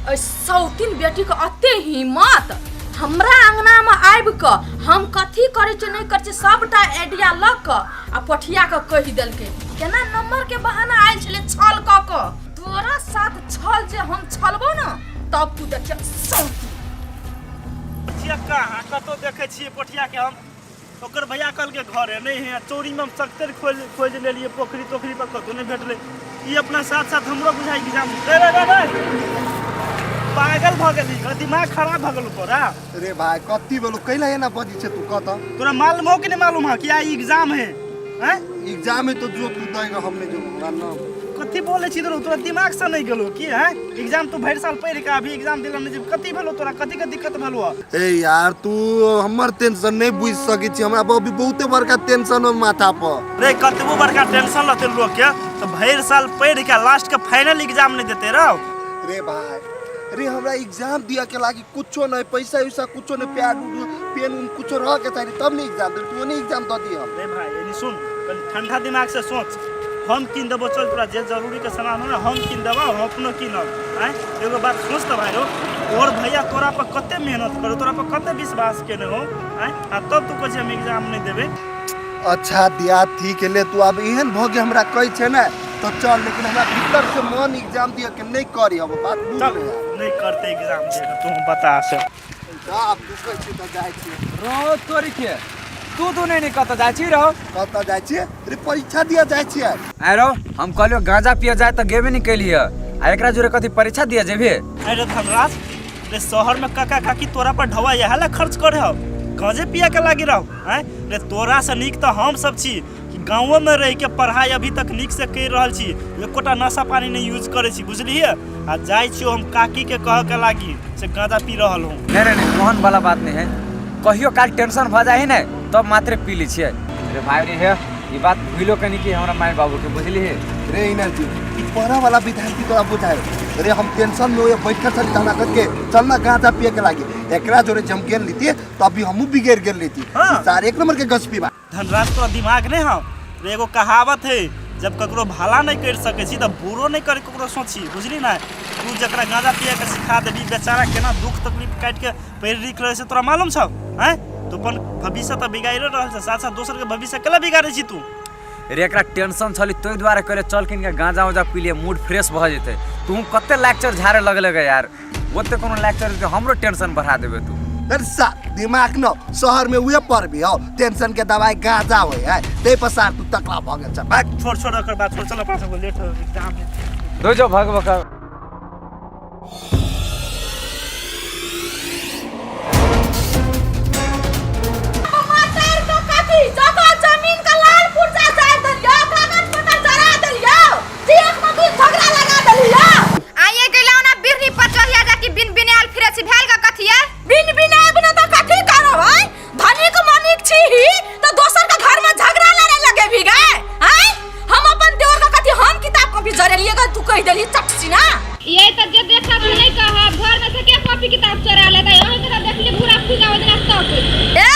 एहि सौतीन बेटीके अते हिम्मत हमरा अंगनामे आबि कऽ हम कथी करै छियै नहि करै छियै सबटा आइडिया लऽ कऽ आ पठिया कऽ कहि देलकै। केना नंबर के बहाना आयल छलै छल कऽ कऽ तोरा साथ छल जे हम छलबो ने तब तू देखिय सौती। पोठिया कहाँ कतौ देखै छियै पोठिया के हम, ओकर भैया कहलकै घरे नहि है, चोरी में हम सख्तर खोज खोज लेलियै, पोखरी तोखरी पर कतौ नहि भेटलै। ई अपना साथ साथ हमरो बुझाइ कि जाम रे रे रे रे पागल भऽ गेली, दिमाग खराब भऽ गेल तोरा। रे भाई कत्ती बोलू कैला एना बजी छे तू कत? तोरा मालूम हो कि नहीं मालूम है कि आई एग्जाम है? हैं एग्जाम है तो जो तू देगा हम नहीं जो हमरा ना। कथी बोले छी तोरा, तोरा दिमाग से नहीं गेलो की? हैं एग्जाम तू भरि साल पढ़ के अभी एग्जाम दिला नहीं, कथी भेलो तोरा, कथी के दिक्कत भेलो? ए यार तू हमर टेंशन नहीं बुझ सकै छी, हमरा अभी बहुते बड़का टेंशन हो माथा पर। रे कतबो बड़का टेंशन रहते लोग के तो भरि साल पढ़ के लास्ट के फाइनल एग्जाम नहीं देते रहो। रे भाई रे हमरा एग्जाम दिया के लागी कुछो नहीं, पैसा उसा कुछो नहीं, पैड उड पेन उन कुछो रह के चाहिए तब नहीं एग्जाम दे, तू नहीं एग्जाम दे दी हम। रे भाई एनी सुन, कनी ठंडा दिमाग से सोच, हम किन देबो, चल तोरा जे जरूरी के सामान हो ना हम किन देबो, हम अपनो किनब। आँय एगो बात सोच त भाई रो, और भैया तोरा पर कते मेहनत करो, तोरा पर कते विश्वास केने हो, आँय आ तब तू कहै छी हम एग्जाम नहीं देबे। अच्छा दिया ठीक है ले, तू अब एहन भऽ के हमरा कहै छै ने तो चल, लेकिन हमरा भीतर से मन एग्जाम दिया के नहीं करी, अब बात बुझ चल ले यार। नहीं करते एग्जाम दे तू बता से। आब तू कहै छी तऽ जाइ छी। रो तोरी के तू तू नहीं कतऽ जाइ छी रो? कतऽ जाइ छी रे? परीक्षा दिया जाइ छियै। आइ रो हम कहलियो गांजा पिए जाए तऽ गेबे नहीं कैलिए, आ एकरा जोरे कथी परीक्षा दिया जेबे? अरे धनराज रे शहर में काका काकी तोरा पर ढवा इएह ला खर्च करे हो, गांजे पिया के लागी रहो? आँय रे तोरा से नीक तऽ हम सब छी कि गाँवो में रह के पढ़ाई अभी तक नीक से कर रहल छी, एकोटा नशा पानी नहीं यूज करे छी, बुझलिए? आ जाइ छी हम काकी के कह के लागी से गांजा पी रहल हूँ। नहीं नहीं नहीं ओहन वाला बात नहीं है, कहियो काल टेंशन भऽ जाइ है ने तब मात्रे पी लै छियै। रे भाई रे हे ई बात भूलो कनी कि हमरा माय बाबू के, बुझलिए? रे इनर्जी ई पढ़ा वाला विद्यार्थी तोरा बुझाए रे, हम टेंशन में बैठल छली त हमरा कह के चल ना गांजा पिए के लागी, एकरा जोरे जम गेल लीती तो अभी हमहू बिगड़ गेल लीती। हाँ। सारे एक नंबर के गछपी बा। धनराज तोरा दिमाग नहीं हौ रे? एगो कहावत है जब ककरो भला नहीं कर सकै छी तऽ बुरो नहीं करे ककरो सोची, बुझली ना? तू जकरा गांजा पिए के सिखा देबी बेचारा केना दुख तकलीफ काटि के पढ़ि लिख रहल छै तोरा मालूम छौ? आँय तू अपन भविष्य तऽ बिगाड़ि रहल छै, साथ साथ दोसर के भविष्य केला बिगाड़ै छी तू? रे एकरा टेंशन छली ताहि दुआरे कहले चल किन के गांजा उजा पी लिए मूड फ्रेश भऽ जेतै। तू कते लेक्चर झाड़े लगले गे यार, ओते कोनो लेक्चर के हमरो टेंशन बढ़ा देबे तू। अरे सा दिमाग न शहर में उहे पढ़बी हो, टेंशन के दवाई गांजा होय है, तै पर सार तू तकला भऽ गेल छ। भाग। छोड़ छोड़ ओकर बात छोड़, चल अपना सबके लेट हो एग्जाम है। दो जो भाग बका। मातर तो कथी जगह जमीन का लाल पुर्जा जाय देलियो, कागज पत्र जरा देलियो, एक में तू झगड़ा लगा देलियो। आइए गेलौ ना बिरनी पर चढ़िया जाके बिन बिनायल फिरे छी, भेल का कथी है? बिन बिनाय बिना तो कथी करब? आय धनिक मनिक छी ही तो दोसर के घर में झगड़ा लड़े लगे भी गए। आय हम अपन देवर का कथी हम किताब कॉपी जरेलिए ग तू कह देली चट ना। ये तो जे देखब से नहीं कहब, घर में से के कॉपी किताब चोरा लेता, अहीं के तो देखली पूरा फुगा ओजना सब। ए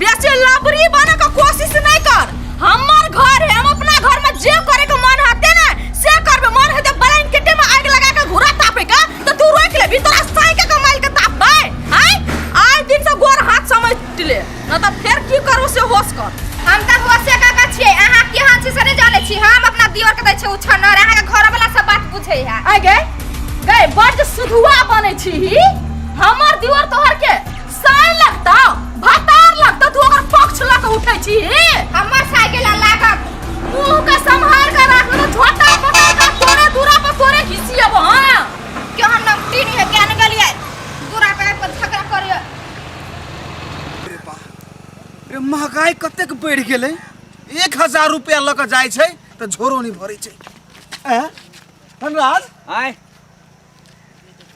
बेसी लबरी बने के कोशिश नहीं कर, हमर घर है, हम अपना घर में जे करे के मन हते ना से करबे, मन हेते ब्लैंकेट में आग लगा के घुरा तापे का तो तू रोक ले भीतर साई के कमाइल के तापबे। आय आय दिन से गोर हाथ समझ ले न त फेर की करू से होश कर। हम त होशे का का छियै, अहाँ केहन छी से नहीं जानै छी, हम अपना दियोर के दै छियै उछन्नर, अहाँ के घर वाला सब बात बुझै है। आय गे गए बड सुधुआ बनै छी ही, हमर दियोर तोहर के साई लगता भतार लगता, तू ओकर पक्ष ल के उठै छी। हमर साइकिल लागत मुंह के संभाल के राख न झोटा पकड़ के तोरे दूरा पर तोरे घिसियब। हां क्यों हम नमटी नहीं है ज्ञान गेलियै दूरा पे आबि के झगड़ा करियै। रे महंगाई कतेक बढ़ि गेलै, 1000 रुपया लऽ कऽ जाइ छै तऽ झोरो नहि भरै छै। ऐं धनराज आय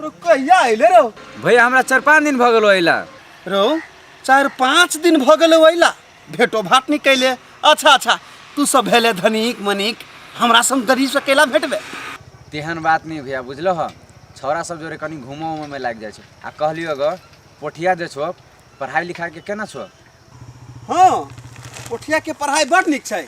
रो कहिया अइले रो? भैया हमरा 4-5 दिन भऽ गेलो अइला। रो 4-5 दिन भऽ गेलो अइला, भेटो भाट नहीं कैले। अच्छा अच्छा, तू सब भेले धनिक मनिक, हमरा सब गरीब से केला भेटबे? तेहन बात नहीं भैया, बुझलो ह, छौड़ा सब जोरे कनी घूमो उमो में लागि जाइ छै। आ कहलियो अगर पोठिया जे छौ पढ़ाई लिखाई के केना छौ? हाँ, पोठिया के पढ़ाई बड़ नीक छै।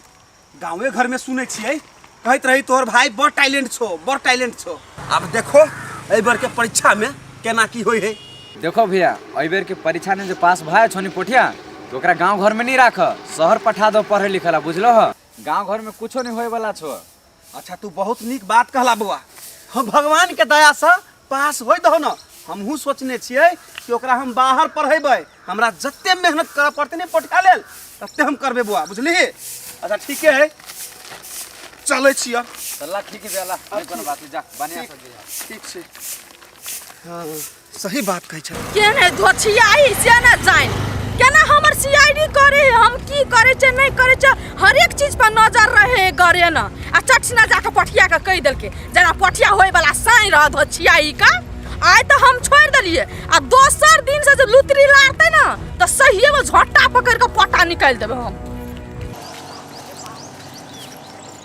गाँवे घर में सुनै छियै कहैत रही तोहर भाई बड़ टैलेंट छौ, बड़ टैलेंट छौ। आब देखो एहि बेर के परीक्षा में केना की होई है। देखो भैया, एहि बेर के परीक्षा में जे पास भए छौ नि पोठिया, तो ओकरा गाँव घर में नहीं राख, शहर पठा दो पढ़े लिखे ला, बुझलो ह? गाँव घर में कुछो नहीं होए वाला छौ। अच्छा, तू बहुत नीक बात कहला बौआ। हम भगवान के दया से पास होय दहो न, हमहूँ सोचने छियै कि ओकरा हम बाहर पढ़ेबै। हमरा जते मेहनत करऽ पड़तै ने पोठिया लेल, तते हम करबै बौआ, बुझलिही? अच्छा ठीके है, चलै छी अब। चल ठीक है भैया, ला, नहीं कोनो बात नहीं, जा बढ़िया से जइहा। ठीक छै। हाँ, सही बात कहै छै। केने धोछियाही से ने जानि केना हमर सीआईडी करे है, हम की करे छै नहीं करे छै, हरेक चीज पर नजर रहे है करे न। आ चटसिना जाके पठिया के कहि देलकै जेना पठिया होय वाला साई रह धोछियाही का। आइ तऽ हम छोड़ि देलियै, आ दोसर दिन से जे लुतरी लारतै ने तऽ सहिए में झोटा पकड़ि के पटा निकालि देबै हम।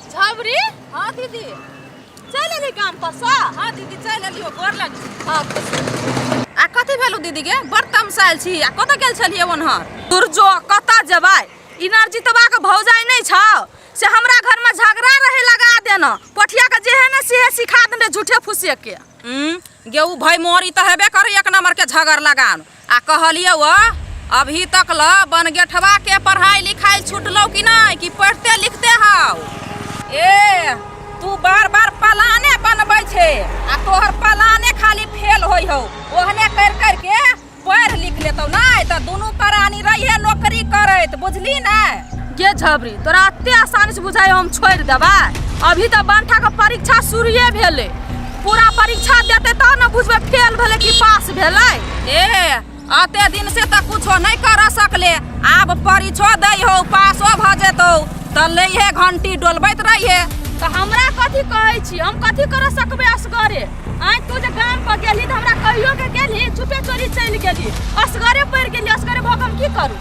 झबरी। हाँ दीदी, चलि एली गाम पर सँ? हाँ दीदी चलि एलियो, गोर लग। हाँ आ कथी भेलौ दीदी गे, बड़ तमसायल छी, आ कतऽ गेल छलियै ओनहर? दुर्जो कतऽ जेबै, इनर्जी तबा के भौजाई नहीं छौ से हमरा घर में झगड़ा रहे लगा देना, पठिया के जे है ने सेहे सिखा देने झूठे फूसे के। गे उ भाई मोरी तऽ हेबे करे एक नंबर के झगड़ लगान। आ कहलियै व अभी तक ल बनगेठवा के पढ़ाई लिखाई छुटलौ कि नहीं, कि पढ़ते लिखते हौ? ए तू बार बार पलाने बनबै छे आ तोहर पलाने खाली फेल होई हौ, ओहने कर कर के पढ़ लिख लेतौ नहीं तऽ दुनू प्राणी रहिए नौकरी करैत, बुझली ने? गे झबरी, तोरा एते आसानी से बुझाइ हम छोड़ि देबै? अभी तऽ बंठा के परीक्षा शुरुए भेलै, पूरा परीक्षा देतै तब ने बुझबै फेल भेलै कि पास भेलै। ए अते दिन से तऽ कुछो नहीं कर सकले, आब परीक्षो दै हौ पासो भऽ जेतौ तऽ लैहे घंटी डोलबैत रहिहे। तऽ हमरा कथी कहै छी, हम कथी कर सकबै असगरे? आइ तू जे गाम पर गेलही तऽ हमरा कहियो के गेलही, चुपे चोरी चलि गेलही, असगरे पड़ि गेलही, असगरे भऽ कऽ हम की करू?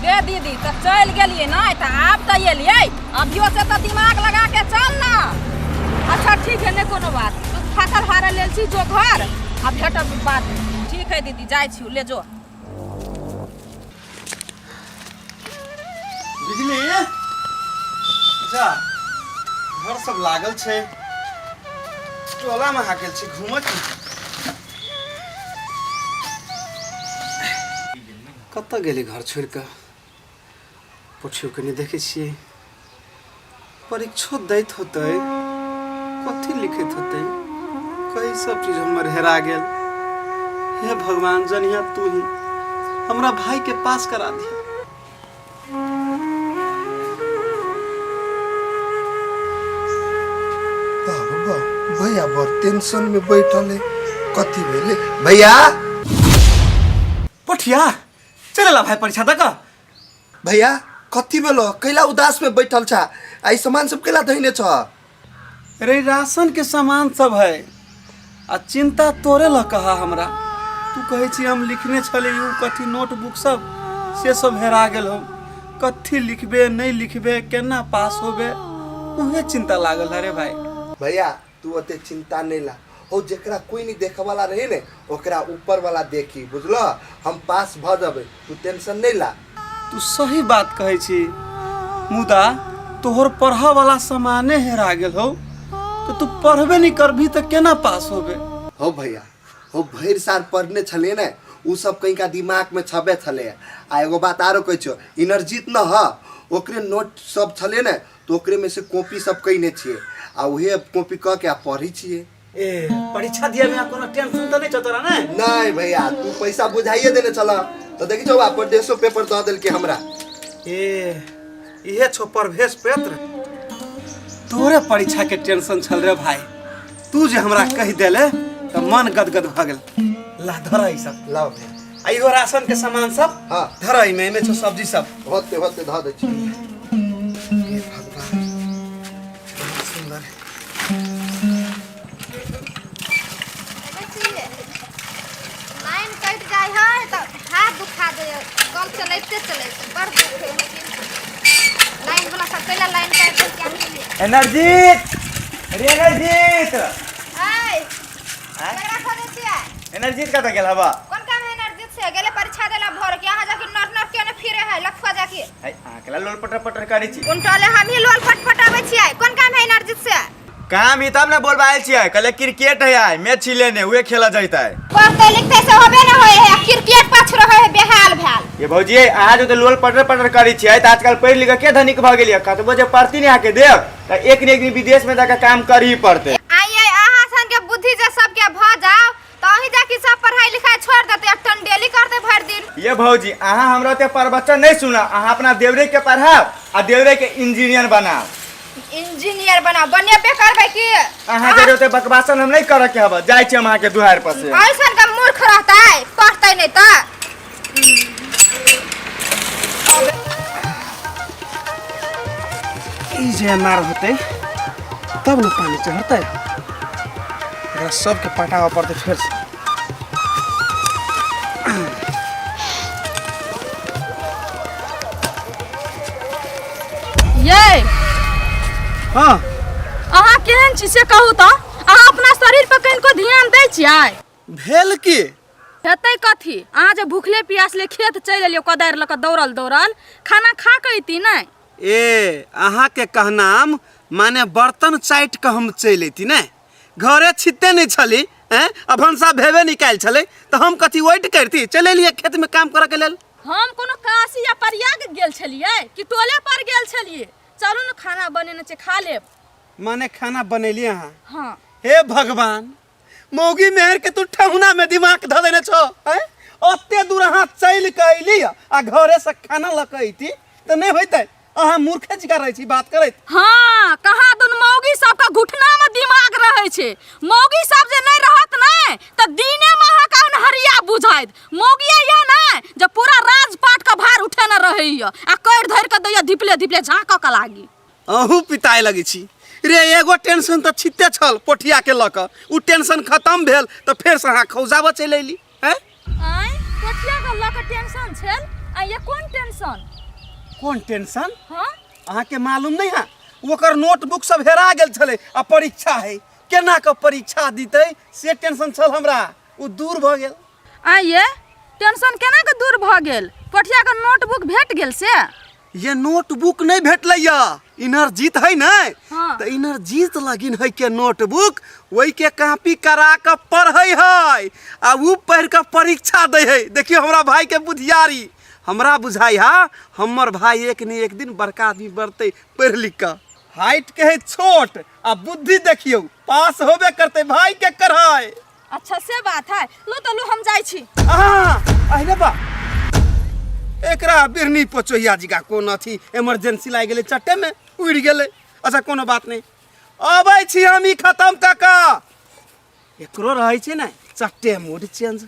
गे दीदी तऽ चलि गेलियै नहि तऽ आब तऽ एलियै, अभियो से तऽ दिमाग लगा के चल ना। अच्छा ठीक है, नहि कोनो बात, तू थाकल हारल लेल छी, जो घर आ भेटब बाद में। ठीक है दीदी, जाइ छी, ले जो। बिजली जा घर सब लागल छै, टोला में हाकेल छी घूमत। कतऽ गेली घर छोड़ि कऽ? पुछियो कनि देखै छियै, परीक्षो दैत होतै, कथी लिखैत होतै? कई सब चीज हमर हेरा गेल। हे भगवान जनिया तू ही हमरा भाई के पास करा दिया। बाबू बाबू, भैया बड़ टेंशन में बैठल है, कथी भेलै भैया? पठिया चले ला भाई परीक्षा दऽ कऽ। भैया कथी भेलो, कैला उदास में बैठल छा, आ ई सामान सब कैला धइने छ? रे राशन के सामान सब है, आ चिंता तोरे ल कहा हमरा। तू कहै छी हम लिखने छली उ कथी नोटबुक सब, से सब हेरा गेल हो, कथी लिखबे नहीं लिखबे, केना पास होबे, उहे चिंता लागल है रे भाई। भैया तू ओते चिंता नहीं ला, हो जेकरा कोई नहीं देखे वाला रहे ने ओकरा ऊपर वाला देखी, बुझलो? हम पास भ जबे, तू टेंशन नहीं ला। तू सही बात कहै छी, मुदा तोहर पढ़ा वाला सामाने हेरा गेल हो, तो तू पढ़बे नहीं करबी तो केना पास होबे? हो भैया, हो भरि साल पढ़ने छलिए ने, उ सब कहीं का दिमाग में छबे छले। आ एगो बात आरो कहै छियो, इनर्जीत न ह ओकरे नोट सब छले ने, तो ओकरे में से कॉपी सब कइने छिए आ उहे कॉपी क के आ पढ़ी छिए। ए परीक्षा दिया में कोनो टेंशन त नहीं छ तोरा ने? नहीं भैया, तू पैसा बुझाइए देने चला तो देखी छौ पर 150 पेपर दऽ देलके हमरा। ए इहे छौ प्रवेश पत्र, तोरे परीक्षा के टेंशन छल रे भाई, तू जे हमरा कहि देले त मन गदगद भ गेल। ला धर ई सब। लाओ भैया। आ इहो राशन के सामान सब। हाँ। धर एहिमे, एहिमे छौ सब्जी सब। होते होते धऽ दै छी। हे भगवान, बहुत सुंदर। कल चलैते चलैते बड़ दुख है, लेकिन लाइन वाला सब कैला लाइन काटि देलकै अखनी। एनर्जीत, अरे एनर्जीत। ऐ, केकरा खोजै छियै? एनर्जीत कतऽ गेल हबा? कोन काम है एनर्जीत से? गेले परीक्षा देला भोर के, अहाँ जाके नर नर केने फिरे है लफुआ जाके। है, अहाँ केला लोल पटर पटर करै छी? उनटले हमही लोल फटफटाबै छियै। कोन काम है एनर्जीत से? काम ही तब ने बोलबा आयल छियै, कहले क्रिकेट है आइ मैच छी लेने, उहे खेला जैतै। पढ़ते लिखते से होबे न होए है, क्रिकेट पाछु रहे है बेहाल भेल। ये भौजी, अहाँ जो लोल पटर पटर करै छियै तऽ आजकल पढ़ि लिख के धनिक भऽ गेलियै। कतबो जे पढ़ती ने अहाँके देव तऽ एक ने एक दिन विदेश में जाके काम करही पड़तै। आई आई अहाँ सन के बुद्धि जे सबके भऽ जाओ तऽ अहीं जाके सब पढ़ाई लिखाई छोड़ देते आ टंडेली करते भरि दिन। ये भौजी, अहाँ हमरा ओते प्रवचन नहीं सुना, अहाँ अपना देवरे के पढ़ाओ आ देवरे के इंजीनियर बनाओ। इंजीनियर बनाओ, बनेबे करबै की? अहाँ के ओते बकवासन हम नहीं करऽ के हब, जाइ छी हम अहाँ के दुआर पर से। ऐसन का मूर्ख रहतै, पढ़तै नहीं तऽ। ई जे अनार होतै तब ने पानि चढ़तै। एकरा सबके पटाबऽ पड़तै फेरसँ। ये हाँ, अहाँ केहन छी से कहू तऽ? अहाँ अपना शरीर पर कनिको ध्यान दै छियै? भेल की? हेतै कथी, अहाँ जे भूखले प्यासले खेत चलि एलियै कोदारि लऽ कऽ दौड़ल दौड़ल, खाना खा कऽ अयती नहि? ए, अहाँके कहनाम माने बर्तन चाटि कऽ हम चलि अयती ने? घरे छिते नहि छली हैं, आ भनसा भेबे नहि कयल छलै तऽ हम कथी वेट करती? चलि एलियै खेतमे काम करऽके लेल। हम कोनो काशी या प्रयाग गेल छलियै कि टोले पर गेल छलियै? चलू ने, खाना बनेने छै, खा लेब। माने खाना बनेलियै अहाँ? हाँ। हे भगवान, मौगी मेहर के तू ठहुना में दिमाग धऽ देने छो हैं? ओते दूर अहाँ चलि कऽ अयली आ घरे से खाना लऽ कऽ अयती तऽ नहि होइतै? अहाँ मूर्खे जकाँ रहै छी बात करैत। हाँ, कहाँ दुन मौगी सबके घुटना में दिमाग रहै छै। मौगी सब जे नहि रहत ने तऽ दिने में अहाँके अन्हरिया बुझाइत। मौगिया यऽ ने जे पूरा राजपाट के भार उठेने रहैया आ करि धरि कऽ दैया धिपले धिपले झाँकऽ के लागी। अहूँ पिताए लगै छी रे। एगो टेंशन तऽ छिते छल पोठिया के लऽ कऽ, उ टेंशन खत्म भेल तऽ फेरसँ अहाँ खौजाबऽ चलि अयली हैं। आँय, पोठिया के लऽ कऽ टेंशन छल? आ ये कोन टेंशन? कोन टेंशन? हाँ, अहाँके मालूम नहीं है, ओकर नोटबुक सब हेरा गेल छलै आ परीक्षा है, केना कऽ परीक्षा दितै से टेंशन छल हमरा, ओ दूर भऽ गेल। आँय ये टेंशन केना कऽ दूर भऽ गेल? पोठिया के नोटबुक भेट गेल से? ये नोटबुक नहीं भेटलै या, इनरजीत है ने। हाँ। तऽ इनरजीत लगिन है के नोटबुक, ओहि के कॉपी करा कऽ पढ़ै है आ उ पढ़ि कऽ परीक्षा दै है। देखियौ हमरा भाई के बुधियारी। हमरा बुझाइ हा हमर भाई एक ने एक दिन बड़का आदमी बढ़तै पढ़ि लिख कऽ। हाइट के है छोट आ बुद्धि देखियौ, पास होबे करतै भाई के कढ़ाई। अच्छा से बात है, लो तो लो, हम जाइ छी। अरे बा, एकरा बिरनी पचोहिया जी का कोन अथी इमरजेंसी लागि गेलै, चट्टे में उड़ि गेलै। अच्छा कोनो बात नहीं, अबै छी हम ई खत्म कऽ कऽ। एकरो रहै छै ने चट्टे मूड चेंज,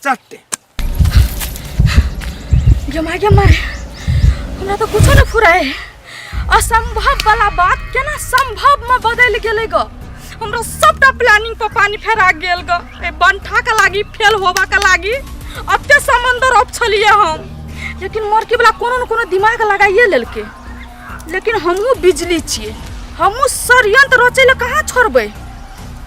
चट्टे। गे माय गे माय, हमरा तऽ कुछो नहि फुराय। असंभव वाला बात केना संभव में बदलि गेलै ग। हमरा सबटा प्लानिंग पर पानी फेरा गेल ग। ए बंठा के लागी, फेल होबा के लागी अते समंदर अब छलिए हम, लेकिन मरकी वाला कोनो न कोनो दिमाग लगाइए लेलकै। लेकिन हमहूँ बिजली छियै, हमहूँ षड्यंत्र रचै लए कहाँ छोड़बै?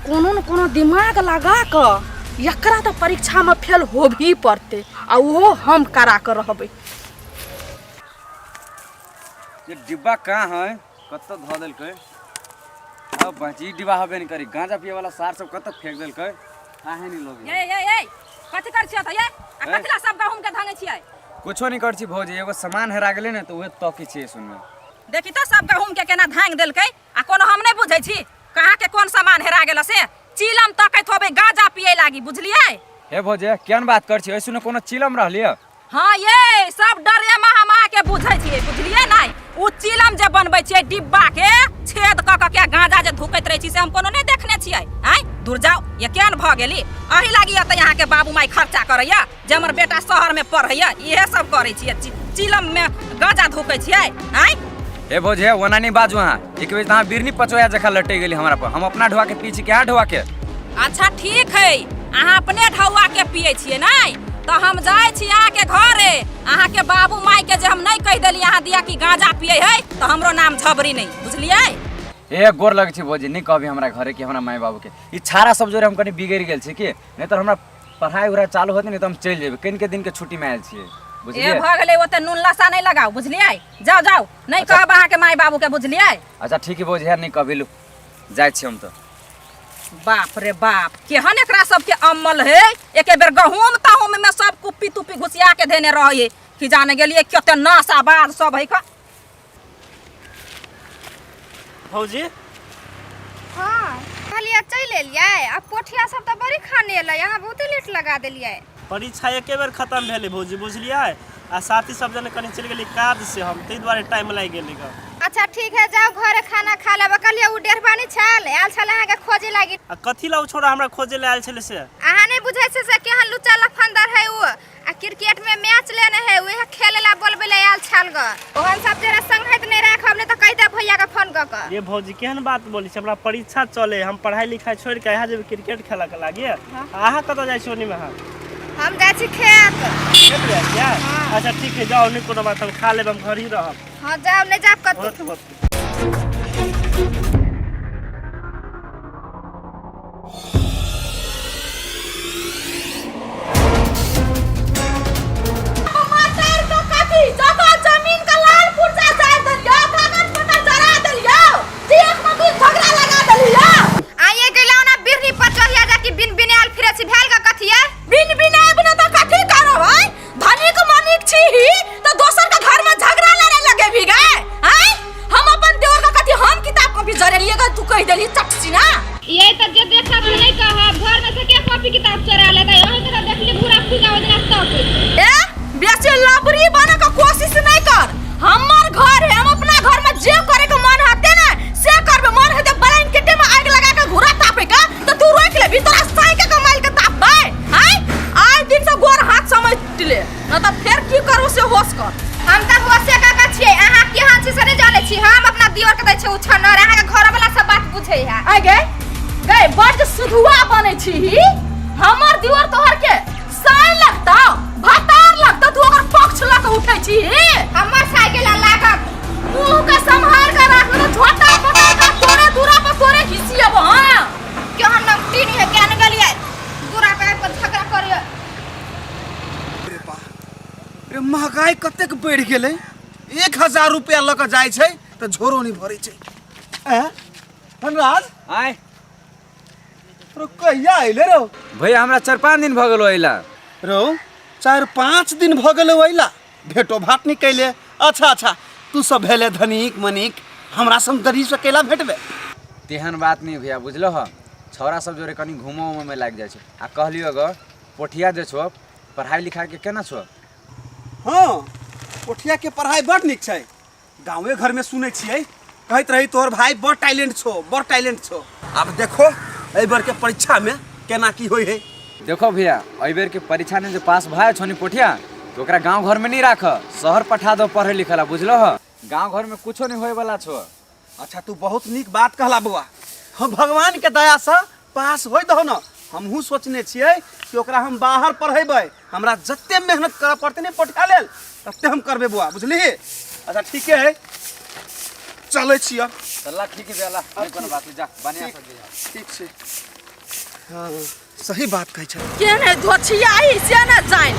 कोनो न कोनो दिमाग लगा कऽ एकरा तऽ परीक्षामे फेल होबही पड़तै आ ओहो हम करा कऽ रहबै। ये डिब्बा कहाँ है? कतऽ धऽ देलकै? अब बची डिब्बा हबे नहीं करी। गांजा पिए वाला सार सब कतऽ फेंक देलकै, काहे नहीं लोग। ये ये ये कथी कर छियै तऽ ये? आ कथी ला सब गहूम के धंगे छियै? कुछो नहीं कर छी भौजी, एगो सामान हेरा गेलै ने तऽ उहे तकी छियै सुनमे। देखी तऽ सब गहूम के केना धांग देलकै। आ कोनो हम नहि बुझै छी कहाँ के कोन सामान हेरा गेल से। चिलम तकैत होबै गांजा पिए लागी, बुझलियै? हे भौजी, केहन बात कर छी? ऐसने कोनो चिलम रहलियै? हाँ ये सब डरे महा महा के बुझै छियै, बुझलियै नहि? उ चिलम जे बनबै छियै डिब्बा के छेद कऽ कऽ के गांजा जे धुकैत रहै छी से हम कोनो नहि देखने छियै। आँय दूर जाओ, ये केहन भऽ गेली? अही लागी एतऽ अहाँके बाबू माय खर्चा करैया जे हमर बेटा शहरमे पढ़ैया, इहे सब करै छियै, चिलम में गांजा धुकै छियै। आँय हे भौजी, हे ओना नहीं बाजू अहाँ। एक बेर अहाँ बिरनी पचोया जखा लटक गेली हमरा पर, हम अपना ढोआ के पी छी कि अहाँ ढोआ के? अच्छा ठीक है, अहाँ अपने ढौआ के पिए छियै नहि? तऽ हम जाइ छी अहाँके घरे। अहाँके बाबू माय के जे हम नहीं कहि देली अहाँ दिया कि गांजा पिए है तऽ हमरो नाम झबरी नहीं, बुझलियै? ए गोर लगै छै भौजी, नहीं कहबी हमरा घरे कि हमरा माय बाबू के ई छाड़ा सब जोरे हम कनी बिगड़ि गेल छी कि नहीं तऽ हमरा पढ़ाई उढ़ाई चालू होते नहीं तऽ हम चलि जेबै। कनिके दिन के छुट्टी में आयल छियै, ए बुझलियै? भऽ गेलै, ओते नून लसा नहीं लगाउ, बुझलियै? जाओ जाओ, नहीं कहब अहाँके माय बाबू के, बुझलियै? अच्छा ठीक है भौजी, है नहीं कहबी, लू जाइ छी हम तऽ। बाप रे बाप, केहन एकरा सबके अमल है। एके बेर गहूम तहूम में सब कुप्पी तुप्पी घुसिया के धेने रहे कि जाने गेलिए कते नशा बाज सब है का। भौजी हाँ कहलियै चलि एलियै। आ पोठिया सब तऽ बड़ी खाने एलै, अहाँ बहुते लेट लगा देलियै। परीक्षा एके बेर खत्म भेलै भौजी, बुझलियै? आ साथी सब जने कनि चलि गेली काज से, हम ताहि दुआरे टाइम लागि गेलै ग। अच्छा ठीक है, जाओ घरे खाना खा लेब। कहलियै ओ डेढ़बानी छल, आयल छल अहाँके खोजे लागी। आ कथी ला ओ छोड़ा हमरा खोजे ला आयल छलै से? अहाँ नहि बुझै छै से केहन लुच्चा लफंदर है ओ। आ क्रिकेट में मैच लेने है, उहे खेले ला बोलबे ला आयल छल ग। ओहन सब जरा संगत नहीं राखब, नहीं तऽ कहि देब भैया के फोन कऽ कऽ। ये भौजी केहन बात बोलै छी, हमरा परीक्षा चले, हम पढ़ाई लिखाई छोड़ के यहाँ जेबै क्रिकेट खेलऽ के लागी। अहाँ कतऽ जाइ छी ओनी में? अहाँ हम जाइ छी खेत। खेत जाइ छियै? अच्छा ठीक है, जाउ, नहीं कोनो बात, हम खा लेब, हम घर ही रहब। हाँ जाउ, नहीं जाब कतौ। होत होत। मास्टर तो कथी जगह जमीन का लाल पुर्जा जाय देलियो, कागज पत्र जरा देलियो, देख में तू झगड़ा लगा देलियो। आइए गेलौ ना बिरनी पर चढ़िया जा कि बिन बिनायल फिरे छी, भेल ग कथी है? बिन बिनाय बिना तो कथी करब है? धनिक मनिक छी ही तो दोसर के घर में झगड़ा लड़े लगे भी गए हैं? हम अपन देवर का कथी हम किताब कॉपी जरेलिए ग, तू कहि देली चट ना। ये त जे देखब से नहीं कहब, घर में से के कॉपी किताब चोरा लेतै? अहीं के त देखली पूरा फुगा ओजना तक। ए बेसी लबरी बने के कोशिश नहीं कर, हमर घर है, हम अपना घर में जे करे के मन हते ना से करबे। मन हेते ब्लैंकेटे में आग लगा के घुरा तापे का तो तू रोक ले, भीतर साई के कमाइल के तापबे हैं? आइ दिन से गोर हाथ समझ ले न त फेर की करू से होश कर। हम त होशे का का छियै, अहाँ केहन छी से नहीं जानै छी। हम अपना दियोर के दै छियै उछन्नर, अहाँ के घर वाला सब बात बुझै है। आइ गे गए बड सुधुआ बनै छी ही, हमर दियोर तोहर के साई लगता भतार लगता, तू ओकर पक्ष लऽ के उठै छी ही। हमर साइकिल लागत मुंह के संभाल के राख न, झोटा पकड़ के तोरे दूरा पर तोरे घिसियब। हां केहन नमटी नहीं है, केहन गेलियै दूरा पे आबि कऽ झगड़ा करियै। रे महगाई कतेक बढ़ि गेलै, 1000 रुपया लऽ कऽ जाइ छै तऽ झोरो नहि भरै छै। ऐं धनराज आय रो कहिया अयले रो? भैया हमरा 4-5 दिन भऽ गेलो अयला। रो 4-5 दिन भऽ गेलो अयला, भेटो भाट नहि कैले। अच्छा अच्छा, तू सब भेले धनिक मनिक, हमरा सब गरीब से कैला भेटबे? तेहन बात नहीं भैया, बुझलो ह, छौड़ा सब जोरे कनी घूमो उमो में लागि जाइ छै। आ कहलियो ग पोठिया जे छौ पढ़ाई लिखाई के केना छौ? हाँ पोठिया के पढ़ाई बड़ नीक छै, गाँवे घर में सुनै छियै कहैत रही तोहर भाई बड़ टैलेंट छौ, बड़ टैलेंट छौ। आब देखो एहि बेर के परीक्षा में केना की होइ है। देखो भैया एहि बेर के परीक्षा में जे पास भए छौ नि पोठिया तो ओकरा गाँव घर में नहीं राख, शहर पठा दो पढ़े लिखे ला, बुझलो ह? गाँव घर में कुछो नहीं होए वाला छौ। अच्छा तू बहुत नीक बात कहला बौआ, हम भगवान के दया से पास होय दहो न, हमहूँ सोचने छियै कि ओकरा हम बाहर पढ़ेबै, हमरा जते मेहनत करऽ पड़तै ने पोठिया लेल तते हम करबै बौआ, बुझलिही? अच्छा ठीके है, चलै छी अब। चल ठीक है बेला, नहीं कोनो बात नहीं, जा बढ़िया से जइहा। ठीक छै। हाँ सही बात कहै छै। केने धोछियाही से ने जानि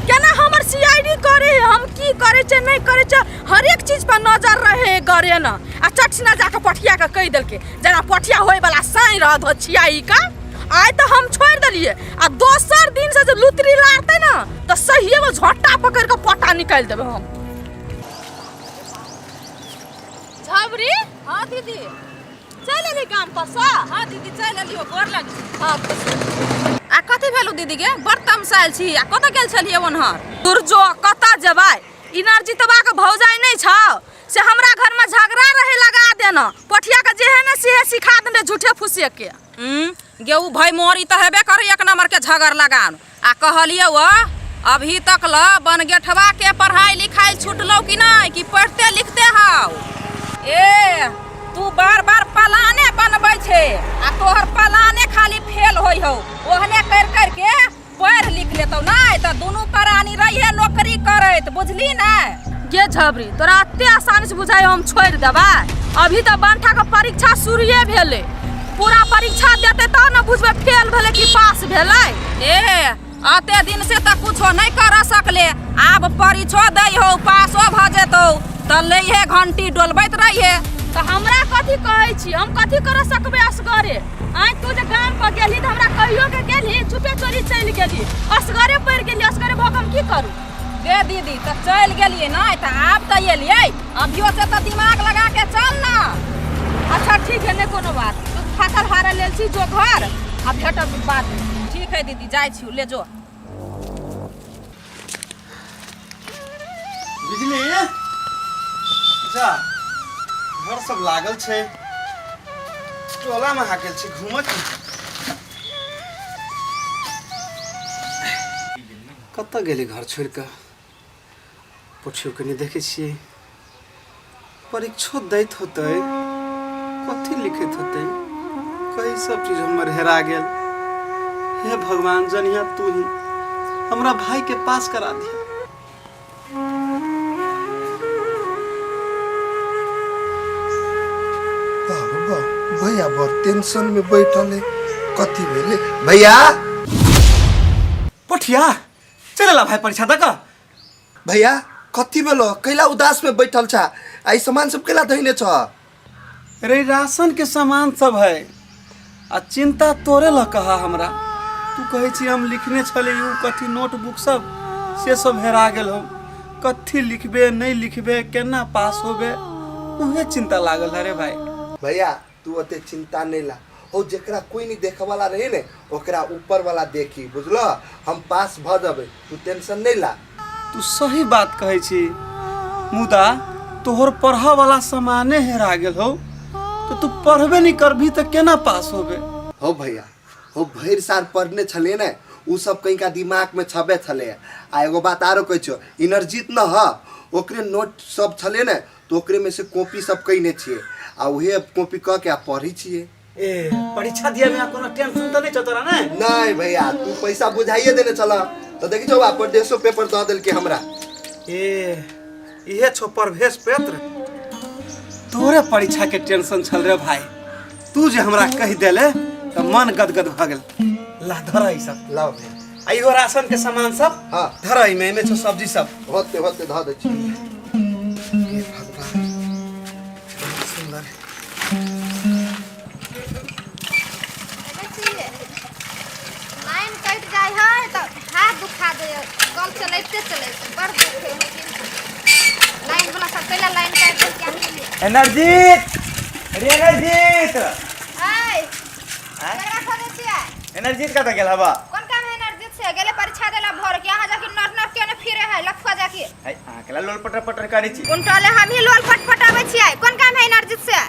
केना हमर सीआईडी करे है, हम की करे छै नहीं करे छै, हर एक चीज पर नजर रहे करे न। आ चटसिना जाके पठिया के कहि देलकै जेना पठिया होय वाला साई रह धोछियाही का। आइ तऽ हम छोड़ि देलियै आ दोसर दिन से जे लुतरी लारतै ने तऽ सहिए में झोटा पकड़ि के पटा निकालि देबै हम। झबरी। हाँ दीदी चलि एली गाम पर से? हाँ दीदी चलि एलियो, गोर लग। हाँ आ कथी भेलौ दीदी गे, बड़ तमसायल छी, आ कतऽ गेल छलियै ओनहर? दुर्जो कतऽ जेबै, इनर्जी तबा के भौजाइ नहि छौ से हमरा घर में झगड़ा रहे लगा देना, पोठिया के जे है ने सेहे सिखा देने झूठे फूसे के। गे उ भाई मोरी तऽ हेबे करे एक नंबर के झगड़ लगान। आ कहलियौ अभी तक ल बनगेठवा के पढ़ाई लिखाई छुटलौ कि नहीं, कि पढ़ते लिखते हौ? ए तू बार बार पलाने बनबै छे आ तोहर पलाने खाली फेल होई हौ, ओहने कर कर के पढ़ लिख लेतौ नहीं तो दुनू प्राणी रहिए नौकरी करैत, बुझली ने? गे झबरी, तोरा एते आसानी से बुझाइ हम छोड़ि देबै? अभी तऽ बंठा के परीक्षा शुरुए भेलै, पूरा परीक्षा देतै तब ने बुझबै फेल भेलै कि पास भेलै। ए अते दिन से तऽ कुछो नहीं कर सकले, आब परीक्षो दै हो, पासो भऽ जेतौ तऽ लैहे घंटी डोलबैत रहिहे। तऽ हमरा कथी कहै छी, हम कथी कर सकबै असगरे? आइ तू जे गाम पर गेलही तऽ हमरा कहियो के गेलही, चुपे चोरी चलि गेलही, असगरे पड़ि गेली, असगरे भऽ कऽ हम की करू? गे दीदी, तऽ चलि गेलियै नहि तऽ आब तऽ एलियै, अभियो से तऽ दिमाग लगा के चल ना। अच्छा ठीक है, नहि कोनो बात, तू थाकल हारल लेल छी, जो घर आ भेटब बाद में। ठीक है दीदी, जाइ छी, ले जो। बिजली जा घर सब लागल छै, टोला में हाकेल छै घूमत। कतऽ गेली घर छोड़ि कऽ? पुछियो के नहि देखै छियै। परीक्षो दैत होतै, कथी लिखैत होतै? कई सब चीज हमर हेरा गेल। हे भगवान जनिया, तू ही हमरा भाई के पास करा दिया। बाह बाह, भैया बड़ टेंशन में बैठल है, कथी भेलै भैया? पठिया चले ला भाई परीक्षा दऽ कऽ। भैया कथी भेलो, कैला उदास में बैठल छा? आ ई सामान सब कैला धइने छ? रे राशन के सामान सब है, आ चिंता तोरे ल कहा हमरा। तू कहै छी हम लिखने छली उ कथी नोटबुक सब, से सब हेरा गेल हो। कथी लिखबे नहीं लिखबे, केना पास होबे, उहे चिंता लागल है रे भाई। भैया तू ओते चिंता नहीं ला, हो जेकरा कोई नहीं देखे वाला रहे ने ओकरा ऊपर वाला देखी, बुझल? हम पास भ जबे, तू टेंशन नहीं ला। तू सही बात कहै छी, मुदा तोहर पढ़ा वाला सामाने हेरा गेल हो, तो तू पढ़बे नहीं करबी तो केना पास होबे? हो भैया, हो भरि साल पढ़ने छलियै ने, उ सब कहीं का दिमाग में छबे छले। आ एगो बात आरो कहै छियो, इनर्जीत न ह ओकरे नोट सब छले ने, तो ओकरे में से कॉपी सब कइने छियै आ उहे कॉपी क के आ पढ़ै छियै। ए परीक्षा दिया में कोनो टेंशन त नहीं छौ तोरा ने? नहीं भैया, तू पैसा बुझाइए देने छल तो देखी छौ परदेशो पेपर दऽ देलकै हमरा। ए इहे छौ प्रवेश पत्र, तोरे परीक्षा के टेंशन छल रे भाई, तू जे हमरा कहि देले त मन गदगद भ गेल। ला धर ई सब। लाओ भैया। आ इहो राशन के सामान सब। हाँ। धर, एहिमे एहिमे छौ सब्जी सब। होते होते धऽ दै छी। हे भगवान, बहुत सुंदर। लाइन कटि जाइ है तऽ हाथ दुखा दे, कल चलैते चलैते बड़ दुख है, लेकिन लाइन वाला सब कैला लाइन काटि देलकै अभी? एनर्जीत, अरे एनर्जीत! ऐ केकरा खोजै छियै? एनर्जीत कतऽ गेल हबा? कोन काम है एनर्जीत से? गेले परीक्षा देला भोर के, अहाँ जाके नर नर के ने फिरे है लफुआ जाके। है अहाँ केला लोल पटर पटर करै छी? उनटले हम ही लोल फटफटाबै छियै। कोन काम है एनर्जीत से?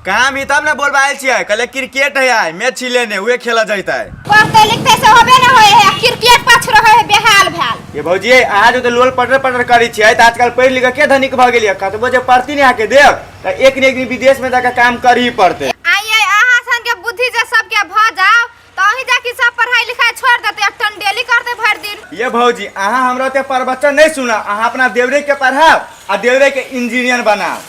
काम ही तब ने बोलबा आयल छियै, कहले क्रिकेट है आइ मैच छी लेने, उहे खेला जैतै। पढ़ते लिखते से होबे न होए है, क्रिकेट पाछु रहे है बेहाल भेल। ये भौजी, अहाँ जो तऽ लोल पटर पटर करै छियै तऽ आजकल पढ़ि लिख के धनिक भऽ गेलियै? कतबो जे पढ़ती ने अहाँके देख तऽ एक ने एक दिन विदेश में जाके काम करही पड़तै। आइ आइ अहाँ सन के बुद्धि जे सबके भऽ जाओ तऽ अहीं जाके सब पढ़ाई लिखाई छोड़ देते आ टंडेली करते भरि दिन। ये भौजी, अहाँ हमरा ओते प्रवचन नहीं सुना, अहाँ अपना देवरे के पढ़ाओ आ देवरे के इंजीनियर बनाओ।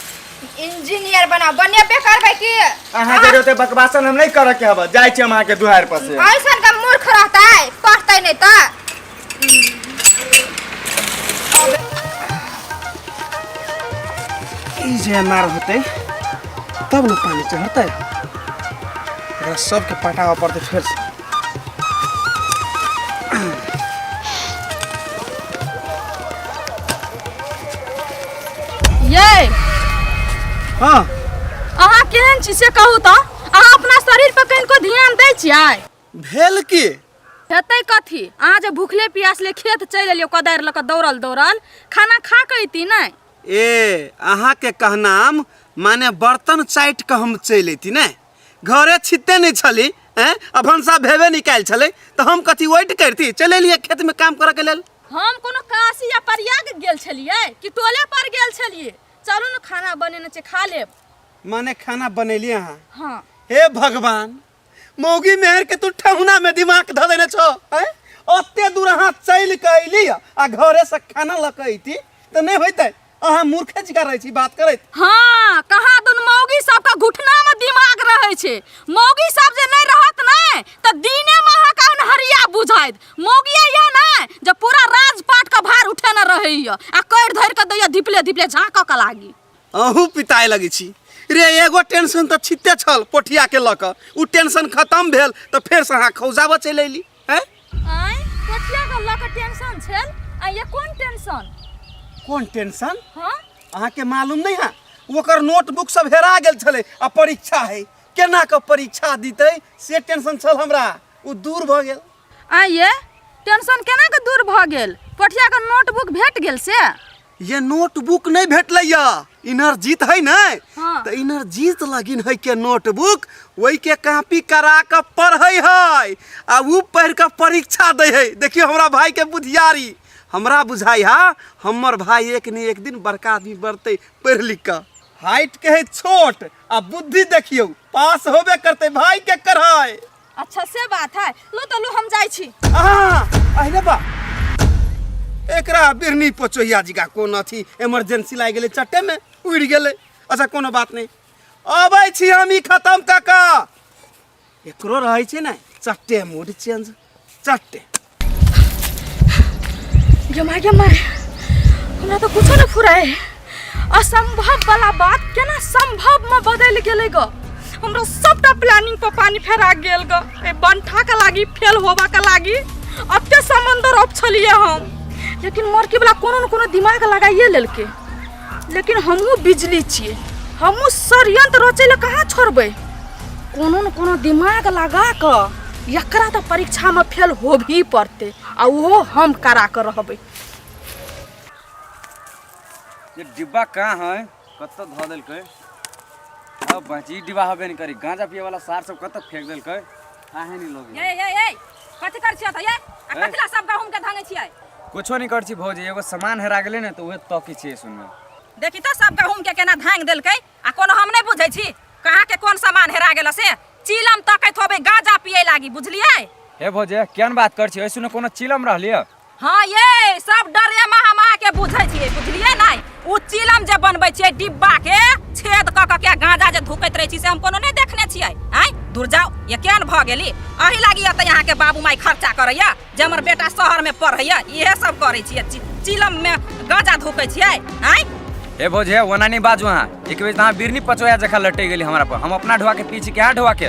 इंजीनियर बनाओ, बनेबे करबै की? अहाँ के ओते बकवासन हम नहीं करऽ के हब, जाइ छी हम अहाँ के दुआर पर से। ऐसन का मूर्ख रहतै, पढ़तै नहीं तऽ। ई जे अनार होतै तब ने पानी चढ़तै, एकरा सबके पटाबऽ पड़तै फेर से। ये हाँ अहाँ केहन छी से कहू तऽ, अहाँ अपना शरीर पर कनिको ध्यान दै छियै? भेल की? हेतै कथी, अहाँ जे भूखले प्यासले खेत चलि एलियै कोदारि लऽ कऽ दौड़ल दौड़ल, खाना खा कऽ अयती नहि? ए अहाँके कहनाम माने बर्तन चाटि कऽ हम चलि अयती ने? घरे छिते नहि छली हैं, आ भनसा भेबे नहि कयल छलै तऽ हम कथी वेट करती? चलि एलियै खेतमे काम करऽके लेल। हम कोनो काशी या प्रयाग गेल छलियै कि टोले पर गेल छलियै? चलू ने, खाना बनेने छै, खा लेब। माने खाना बनेलियै अहाँ? हाँ। हे भगवान, मौगी मेहर के तू ठहुना में दिमाग धऽ देने छो हैं? ओते दूर अहाँ चलि कऽ अयली आ घरे से खाना लऽ कऽ अयती तऽ नहि होइतै? अहाँ मूर्खे जकाँ रहै छी बात करैत। हाँ, कहाँ दुन मौगी सबके घुटना में दिमाग रहै छै। मौगी सब जे नहि रहत ने तऽ दिने में अहाँके अन्हरिया बुझाइत। मौगिया यऽ ने जे पूरा राजपाट के भार उठेने रहैया आ करि धरि के दैया धिपले धिपले झाँकऽ के लागी। अहूँ पिताए लगै छी रे। एगो टेंशन तऽ छिते छल पोठिया के लऽ कऽ, उ टेंशन खतम भेल तऽ फेरसँ अहाँ खौजाबऽ चलि अयली। हैं आँय, पोठिया के लऽ कऽ टेंशन छल? आ ये कोन टेंशन? कोन टेंशन? हाँ, अहाँके मालूम नहीं है, ओकर नोटबुक सब हेरा गेल छलै आ परीक्षा है, केना कऽ परीक्षा दितै से टेंशन छल हमरा, ओ दूर भऽ गेल। आँय ये टेंशन केना के दूर भऽ गेल? पोठिया के नोटबुक भेट गेल से? ये नोटबुक नहीं भेटलै या, इनरजीत है ने। हाँ। तऽ इनरजीत लगिन है के नोटबुक, ओहि के कॉपी करा कऽ पढ़ै है आ उ पढ़ि कऽ परीक्षा दै है। देखियौ हमरा भाई के बुधियारी। हमरा बुझाइ हा हमर भाई एक ने एक दिन बड़का आदमी बढ़तै पढ़ि लिख कऽ। हाइट के है छोट आ बुद्धि देखियौ, पास होबे करतै भाई के कढ़ाई। अच्छा से बात है, लो तो लो हम जाइ छी। अरे बा, एकरा बिरनी पचोहिया जी का कोन अथी इमरजेंसी लागि गेलै, चट्टे में उड़ि गेलै। अच्छा कोनो बात नहीं, अबै छी हम ई खत्म कऽ कऽ। एकरो रहै छै ने चट्टे मूड चेंज, चट्टे। गे माय गे माय, हमरा तऽ कुछो नहि फुराय। असंभव वाला बात केना संभव में बदलि गेलै ग। हमरा सबटा प्लानिंग पर पानी फेरा गेल ग। ए बंठा के लागी, फेल होबा के लागी अते समंदर अप छलिए हम, लेकिन मरकी वाला कोनो न कोनो दिमाग लगाइए लेलकै। लेकिन हमहूँ बिजली छियै, हमहूँ षड्यंत्र रचै लए कहाँ छोड़बै। कोनो न कोनो दिमाग लगा कऽ एकरा तऽ परीक्षामे फेल होबही पड़तै आ ओहो हम करा कऽ रहबै। ये डिब्बा कहाँ है? कतऽ धऽ देलकै? अब बची डिब्बा हबे नहीं करी। गांजा पिए वाला सार सब कतऽ फेंक देलकै? काहे नहीं लोग। ये ये ये कथी कर छियै तऽ ये? आ कथी ला सब गहूम के धांगै छियै? कुछो नहीं कर छी भौजी, एगो सामान हेरा गेलै ने तऽ उहे तकी छियै सुनमे। देखी तऽ सब गहूम के केना धांगि देलकै। आ कोनो हम नहि बुझै छी कहाँ के कोन सामान हेरा गेल से। चिलम तकैत होबै गांजा पिए लागी, बुझलियै? हे भौजी, केहन बात कर छी? ऐसने कोनो चिलम रहलियै? हाँ ये सब डरे महा महा के बुझै छियै, बुझलियै नहि? उ चिलम जे बनबै छियै डिब्बा के छेद कऽ कऽ के गांजा जे धुकैत रहै छी से हम कोनो नहि देखने छियै। आँय दूर जाउ, ये केहन भऽ गेली? अही लागी एतऽ अहाँके बाबू माय खर्चा करैया जे हमर बेटा शहरमे पढ़ैया, इहे सब करै छियै, चिलम में गांजा धुकै छियै। आँय हे भौजी, हे ओना नहीं बाजू अहाँ। एक बेर अहाँ बिरनी पचोया जखा लटक गेली हमरा पर, हम अपना ढोआ के पी छी कि अहाँ ढोआ के?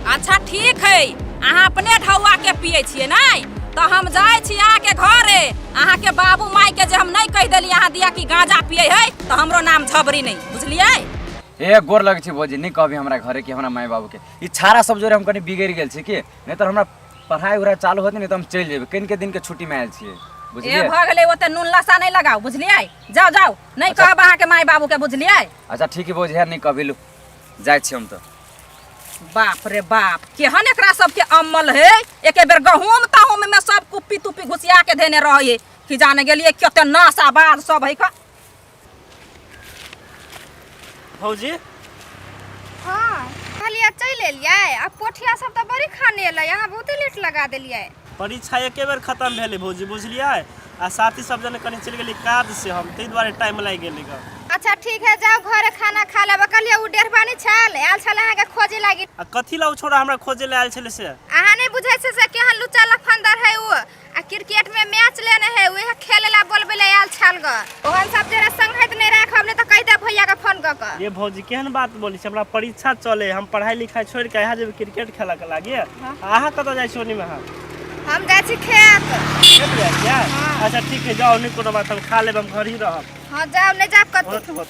अच्छा ठीक है, अहाँ अपने ढौआ के पिए छियै नहि तऽ हम जाइ छी अहाँके घरे। अहाँके बाबू माय के जे हम नहि कहि देली अहाँ दिया कि गांजा पिए है तऽ हमरो नाम झबरी नहि, बुझलियै? ए गोर लगै छै भौजी, नहीं कहबी हमरा घरे कि हमरा माय बाबू के। ई छाड़ा सब जोरे हम कनी बिगड़ि गेल छी कि नहीं तऽ हमरा पढ़ाई उढ़ाई चालू होतै नहीं तऽ हम चलि जेबै। कनिके दिन के छुट्टी में आयल छियै, ए बुझलियै? भऽ गेलै, ओते नून लसा नहि लगाउ, बुझलियै? जाउ जाउ, नहि कहब अहाँके माय बाबू के, बुझलियै? अच्छा ठीक है भौजी, है नहीं कहबी, लू जाइ छी हम तऽ। बाप रे बाप, केहन एकरा सबके अमल है। एके बेर गहूम तहूम में सब कुप्पी तुप्पी घुसिया के धेने रहै कि जाने गेलियै कते नशा बाज सब है का। भौजी। हाँ कहलियै चलि एलियै। आ पोठिया सब तऽ बड़ी खाने एलै, अहाँ बहुते लेट लगा देलियै। परीक्षा एके बेर खत्म भेलै भौजी, बुझलियै? आ साथी सब जने कनि चलि गेली काज से, हम ताहि दुआरे टाइम लागि गेलै ग। अच्छा ठीक है, जाउ घरे खाना खा लेब। कहलियै ओ डेढ़बानी छल, आयल छल अहाँके खोजे लागी। आ कथी ला ओ छोड़ा हमरा खोजे ला आयल छलै से? अहाँ नहि बुझै छै से केहन लुच्चा लफंदर है ओ। आ क्रिकेट में मैच लेने है, उहे खेले ला बोलबे ला आयल छल ग। ओहन सब जरा संगत नहीं राखब, नहीं तऽ कहि देब भैया के फोन कऽ कऽ। ये भौजी केहन बात बोलै छी? हमरा परीक्षा चले, हम पढ़ाई लिखाई छोड़ि के यहाँ जेबै क्रिकेट खेलऽ के लागी? अहाँ कतऽ जाइ छी ओनीमे? अहाँ हम जाइ छी खेत। खेत जाइ छियै? अच्छा ठीक है, जाउ, नहि कोनो बात, हम खा लेब, हम घर ही रहब। हाँ जाउ, नहीं जाब कतौ। होत होत।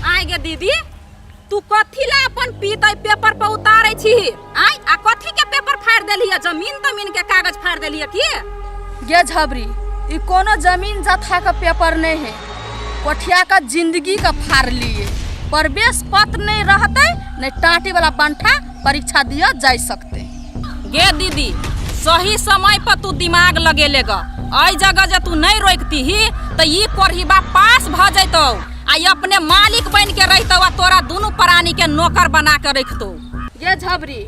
आय गे दीदी, तू कथी ला अपन पीत एहि पेपर पर उतारै छी? आय, आ कथी के पेपर फाड़ि देली है? जमीन तमीन के कागज फाड़ि देली है की? गे झबरी, ई कोनो जमीन जथा का पेपर नहीं है, कोठिया का जिंदगी का फाड़ लिए। प्रवेश पत्र नहीं रहते नहि टाँटी वाला बंठा परीक्षा दिअ जाय सकते। गे दीदी, सही समय पर तू दिमाग लगेले ग। एहि जगह जे तू नहीं रोकतीही तऽ ई कोढ़ीबा पास भऽ जैतौ आ ई अपने मालिक बनि के रहितौ आ तोरा दुनू प्राणी के नौकर बना के रखतौ। गे झबरी,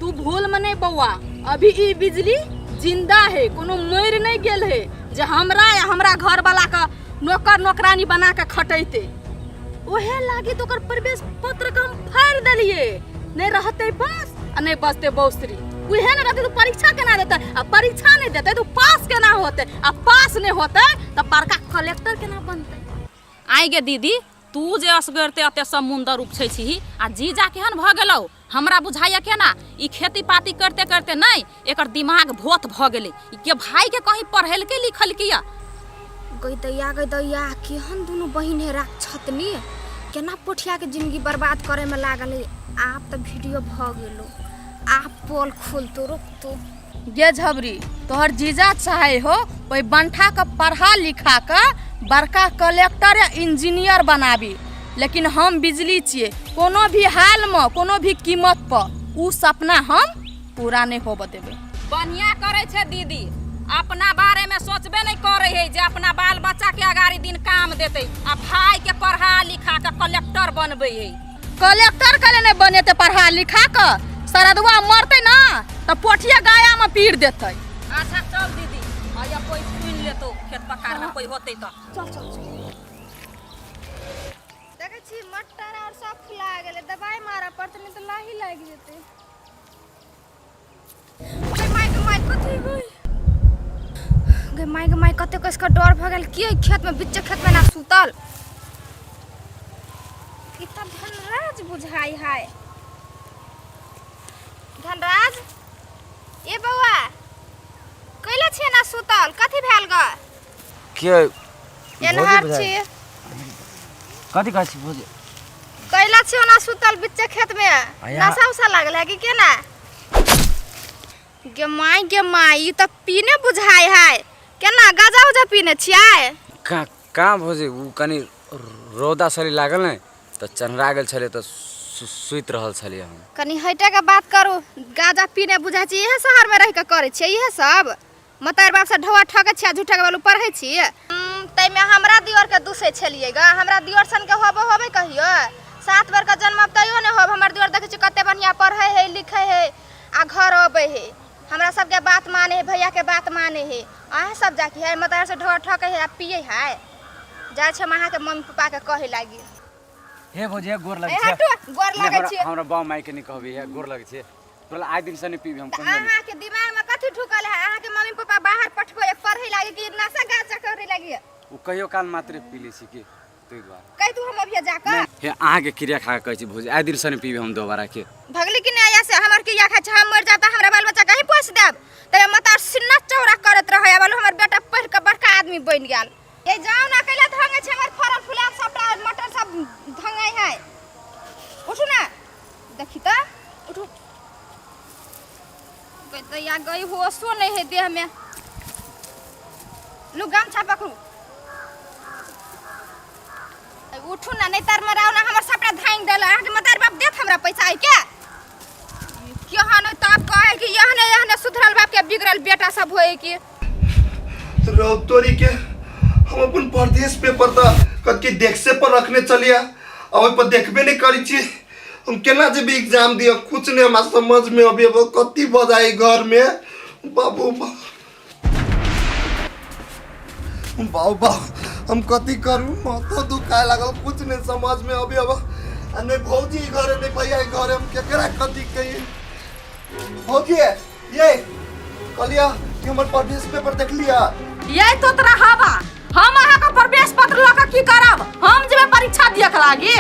तू भूल में नहीं बौआ, अभी ई बिजली जिंदा है, कोनो मरि नहीं गेल है जे हमरा या हमरा घर वाला का नौकर नौकरानी बना के खटैते। ओहे लागी तो ओकर प्रवेश पत्र के हम फाड़ि देलिए, नहीं रहते बस आ नहीं बचते बौसरी। उहे ने रहते तो परीक्षा केना देते, आ परीक्षा नहीं देते तो पास केना होते, आ पास नहीं होते तो बड़का कलेक्टर केना बनते। आइ गे दीदी, तू जे असगरते अते समुंदर उपछै छीही आ जीजा केहन भऽ गेलौ, हमरा बुझाइया केना ई खेती पाती करते करते नहीं एकर दिमाग भोथ भऽ गेलै। ई के भाई के कहीं पढ़ेलकै लिखलकै या? गई दैया, गई दैया, केहन दुनू बहिन है राक्षतनी, केना पोठिया के जिंदगी बर्बाद करे में लागल है। आप तो वीडियो भ गेलो, आप पोल खोलतो रोकतो। गे झबरी, तोहर जीजा चाहे हो ओहि बंठा के पढ़ा लिखा के बड़का कलेक्टर या इंजीनियर बनाबी, लेकिन हम बिजली छियै, कोनो भी हाल में कोनो भी कीमत पर उ सपना हम पूरा नहीं होबऽ देबै। बढ़िया करै छै दीदी, अपना बारे में सोचबे नहीं करे है जे अपना बाल बच्चा के अगाड़ी दिन काम देते आ भाई के पढ़ा लिखा के कलेक्टर बनबै है। कलेक्टर के लिए नहीं बनेते पढ़ा लिखा के, सरदुआ मरते ना तो पोठिया गाया में पीर देते। अच्छा चल दीदी, आया कोई सुन लेतो खेत पखार में कोई होते तो। चल चल चल। देखै छी मटर और सब फुला गेलै, दवाई मारऽ पड़तै नहीं तऽ लाही लागि जेतै। गै माय, गै माय, कथी गै? गै माय, गै माय, कते कसके डर भऽ गेल। की खेत में बीच खेत में ना सुतल ई तऽ धनराज बुझाइ है। धनराज ए बौआ, कैले छियै ना सुतल, कथी भेल ग? के एनहर छी। कथी कहै छी भौजी? कैला छियै ओना सुतल बीच खेत में, नशा उसा लागल है कि केना? गे माय, गे माय, ई तऽ पीने बुझाइ है, केना गाजा उजा पीने छियै? का का भौजी, उ कनी रौदा सरी लागल ने तऽ चन्हरा गेल छलै तऽ सुति रहल छलियै हम। कनी हटे के बात करू, गाजा पीने बुझाइ छी, इहे शहर में रह के करै छियै इहे सब? मतार बाप से ढोआ ठकै छियै, झूठा के बालू पढ़ै छियै। ताहिमे हमरा दियोर के दूसै छलियै ग, हमरा दियोर सन के होबो होबे कहियो, 7 बेर के जन्म तैयो नहि होब। हमर दियोर देखै छी कते बढ़िया पढ़ै है लिखै है आ घर अबै है, हमरा सबके बात माने है, भैया के बात माने है। अहाँ सब जाके है मतार से ढोआ ठकै है आ पियै है। जाइ छी हम अहाँके मम्मी पापा के कहै लागी। हे भौजी, हे गोर लगै ए, छै। हटू, गोर नहि, लगै छियै। हमरा बाप माय के नहि कहबी, हे गोर लगै छै। तोरा आइ दिन से नहि पीबी हम तऽ कहियो नहि। अहाँके दिमाग में कथी ढुकल है? अहाँके मम्मी पापा बाहर पठबै है पढ़ै लागी कि नशा गांजा करै लागी? ओ कहियो काल मात्रे पी लै छी कि ताहि दुआरे। कहि तू हम अभिये जाकऽ। हे अहाँके क्रिया खा कऽ कहै छी भौजी, आइ दिन से नहि पीबी हम दोबारा के। भगली कि नहि आया से हमर क्रिया खाइ छै, हम मरि जायब तऽ हमरा बाल बच्चा कहीं पोसि देब। तबे मतार सिन्ना चौड़ा करैत रहै, आब हमर बेटा पढ़ि कऽ बड़का आदमी बनि गेल। ए जाउ ना, कैला धंगै छै हमर फरल फुलाल सबटा मटर सब धंगै है। उठू ना, देखी तऽ उठू। गई दैया गई, होशो नहीं है देह में। लू गमछा पकड़ू, उठू ना, नहीं तर मराउ ना, हमर सबटा धांग देल। अहाँके मतार बाप देत हमरा पैसा आइ के? केहन है तब कहे कि एहने एहने सुधरल बाप के बिगड़ल बेटा सब होए कि। रौ तोरी के, हम अपन परदेश पेपर तऽ कथी डेस्के पर रखने चलिया आ ओहि पर देखबे नहीं करै छी। हम केना जेबै एग्जाम दिअ? कुछ नहीं हमरा समझ में अभी अब कथी भऽ जाइ घर में। बाबू बाबू बाबू, हम कथी करू? माथो दुखाए लागल, कुछ नहीं समझ में अभी अब। आ नहीं भौजी घरे नहीं भैया घरे, हम केकरा कथी कही? भौजी ये कहलिया कि हमर परदेश पेपर देख लिया। ये तो तोरा हवा, हम अहाँ के प्रवेश पत्र लऽ के की करब? हम जेबै परीक्षा दिअ के लागी।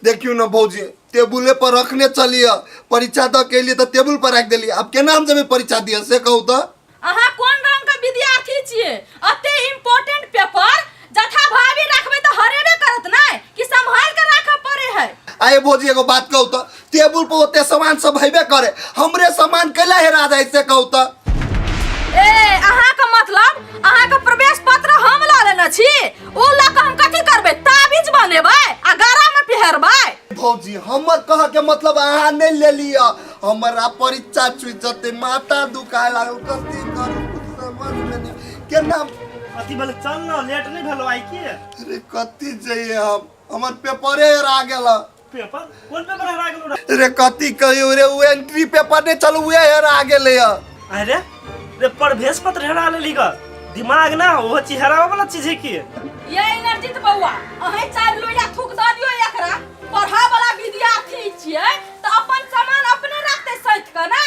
देखियो ना भौजी, टेबुले पर रखने चलिए, परीक्षा दऽ के एलियै तऽ टेबुल पर राखि देलियै, आब केना हम जेबै परीक्षा दिअ से कहू तऽ? अहाँ कोन रंग के विद्यार्थी छियै? अते इम्पोर्टेंट पेपर जथा भाभी रखबै तऽ हरेबे करत नै कि सम्हाल के राखऽ पड़े है। आए भौजी एगो बात कहू तऽ, टेबुल पर ओते सामान सब हेबे करे, हमरे सामान कैला हेरा जाइ से कहू तऽ? ए अहाँ के मतलब अहाँ के प्रवेश पत्र हम लऽ लेने छी, ओ लऽ के हम कथी करबै? ताबीज बनेबै आ गरा में पहिरबै? भौजी हमर कह के मतलब अहाँ नहीं ले लिया, हमरा परीक्षा छूट जते, माथा दुखाए लागल, कथी करू कुछ समझ में नहीं केना कथी भेल? चल ना, लेट नहीं भेलो आई की? अरे कथी जइए हम, हमर पेपरे हेरा गेल। पेपर? कोन पेपर हेरा गेलो रे? रे कथी कहियो रे, उ एंट्री पेपर नहीं चल, उहे हेरा गेलै। अरे रे प्रवेश पत्र हेरा लेली ग, दिमाग ना वो चीज हेरावे वाला चीज है की? ये इंद्रजीत बौआ, अहें चारि लोहिया थूक दऽ दियौ एकरा। पढ़ा वाला विद्यार्थी छियै तऽ अपन सामान अपने रखतै सैत कऽ ने।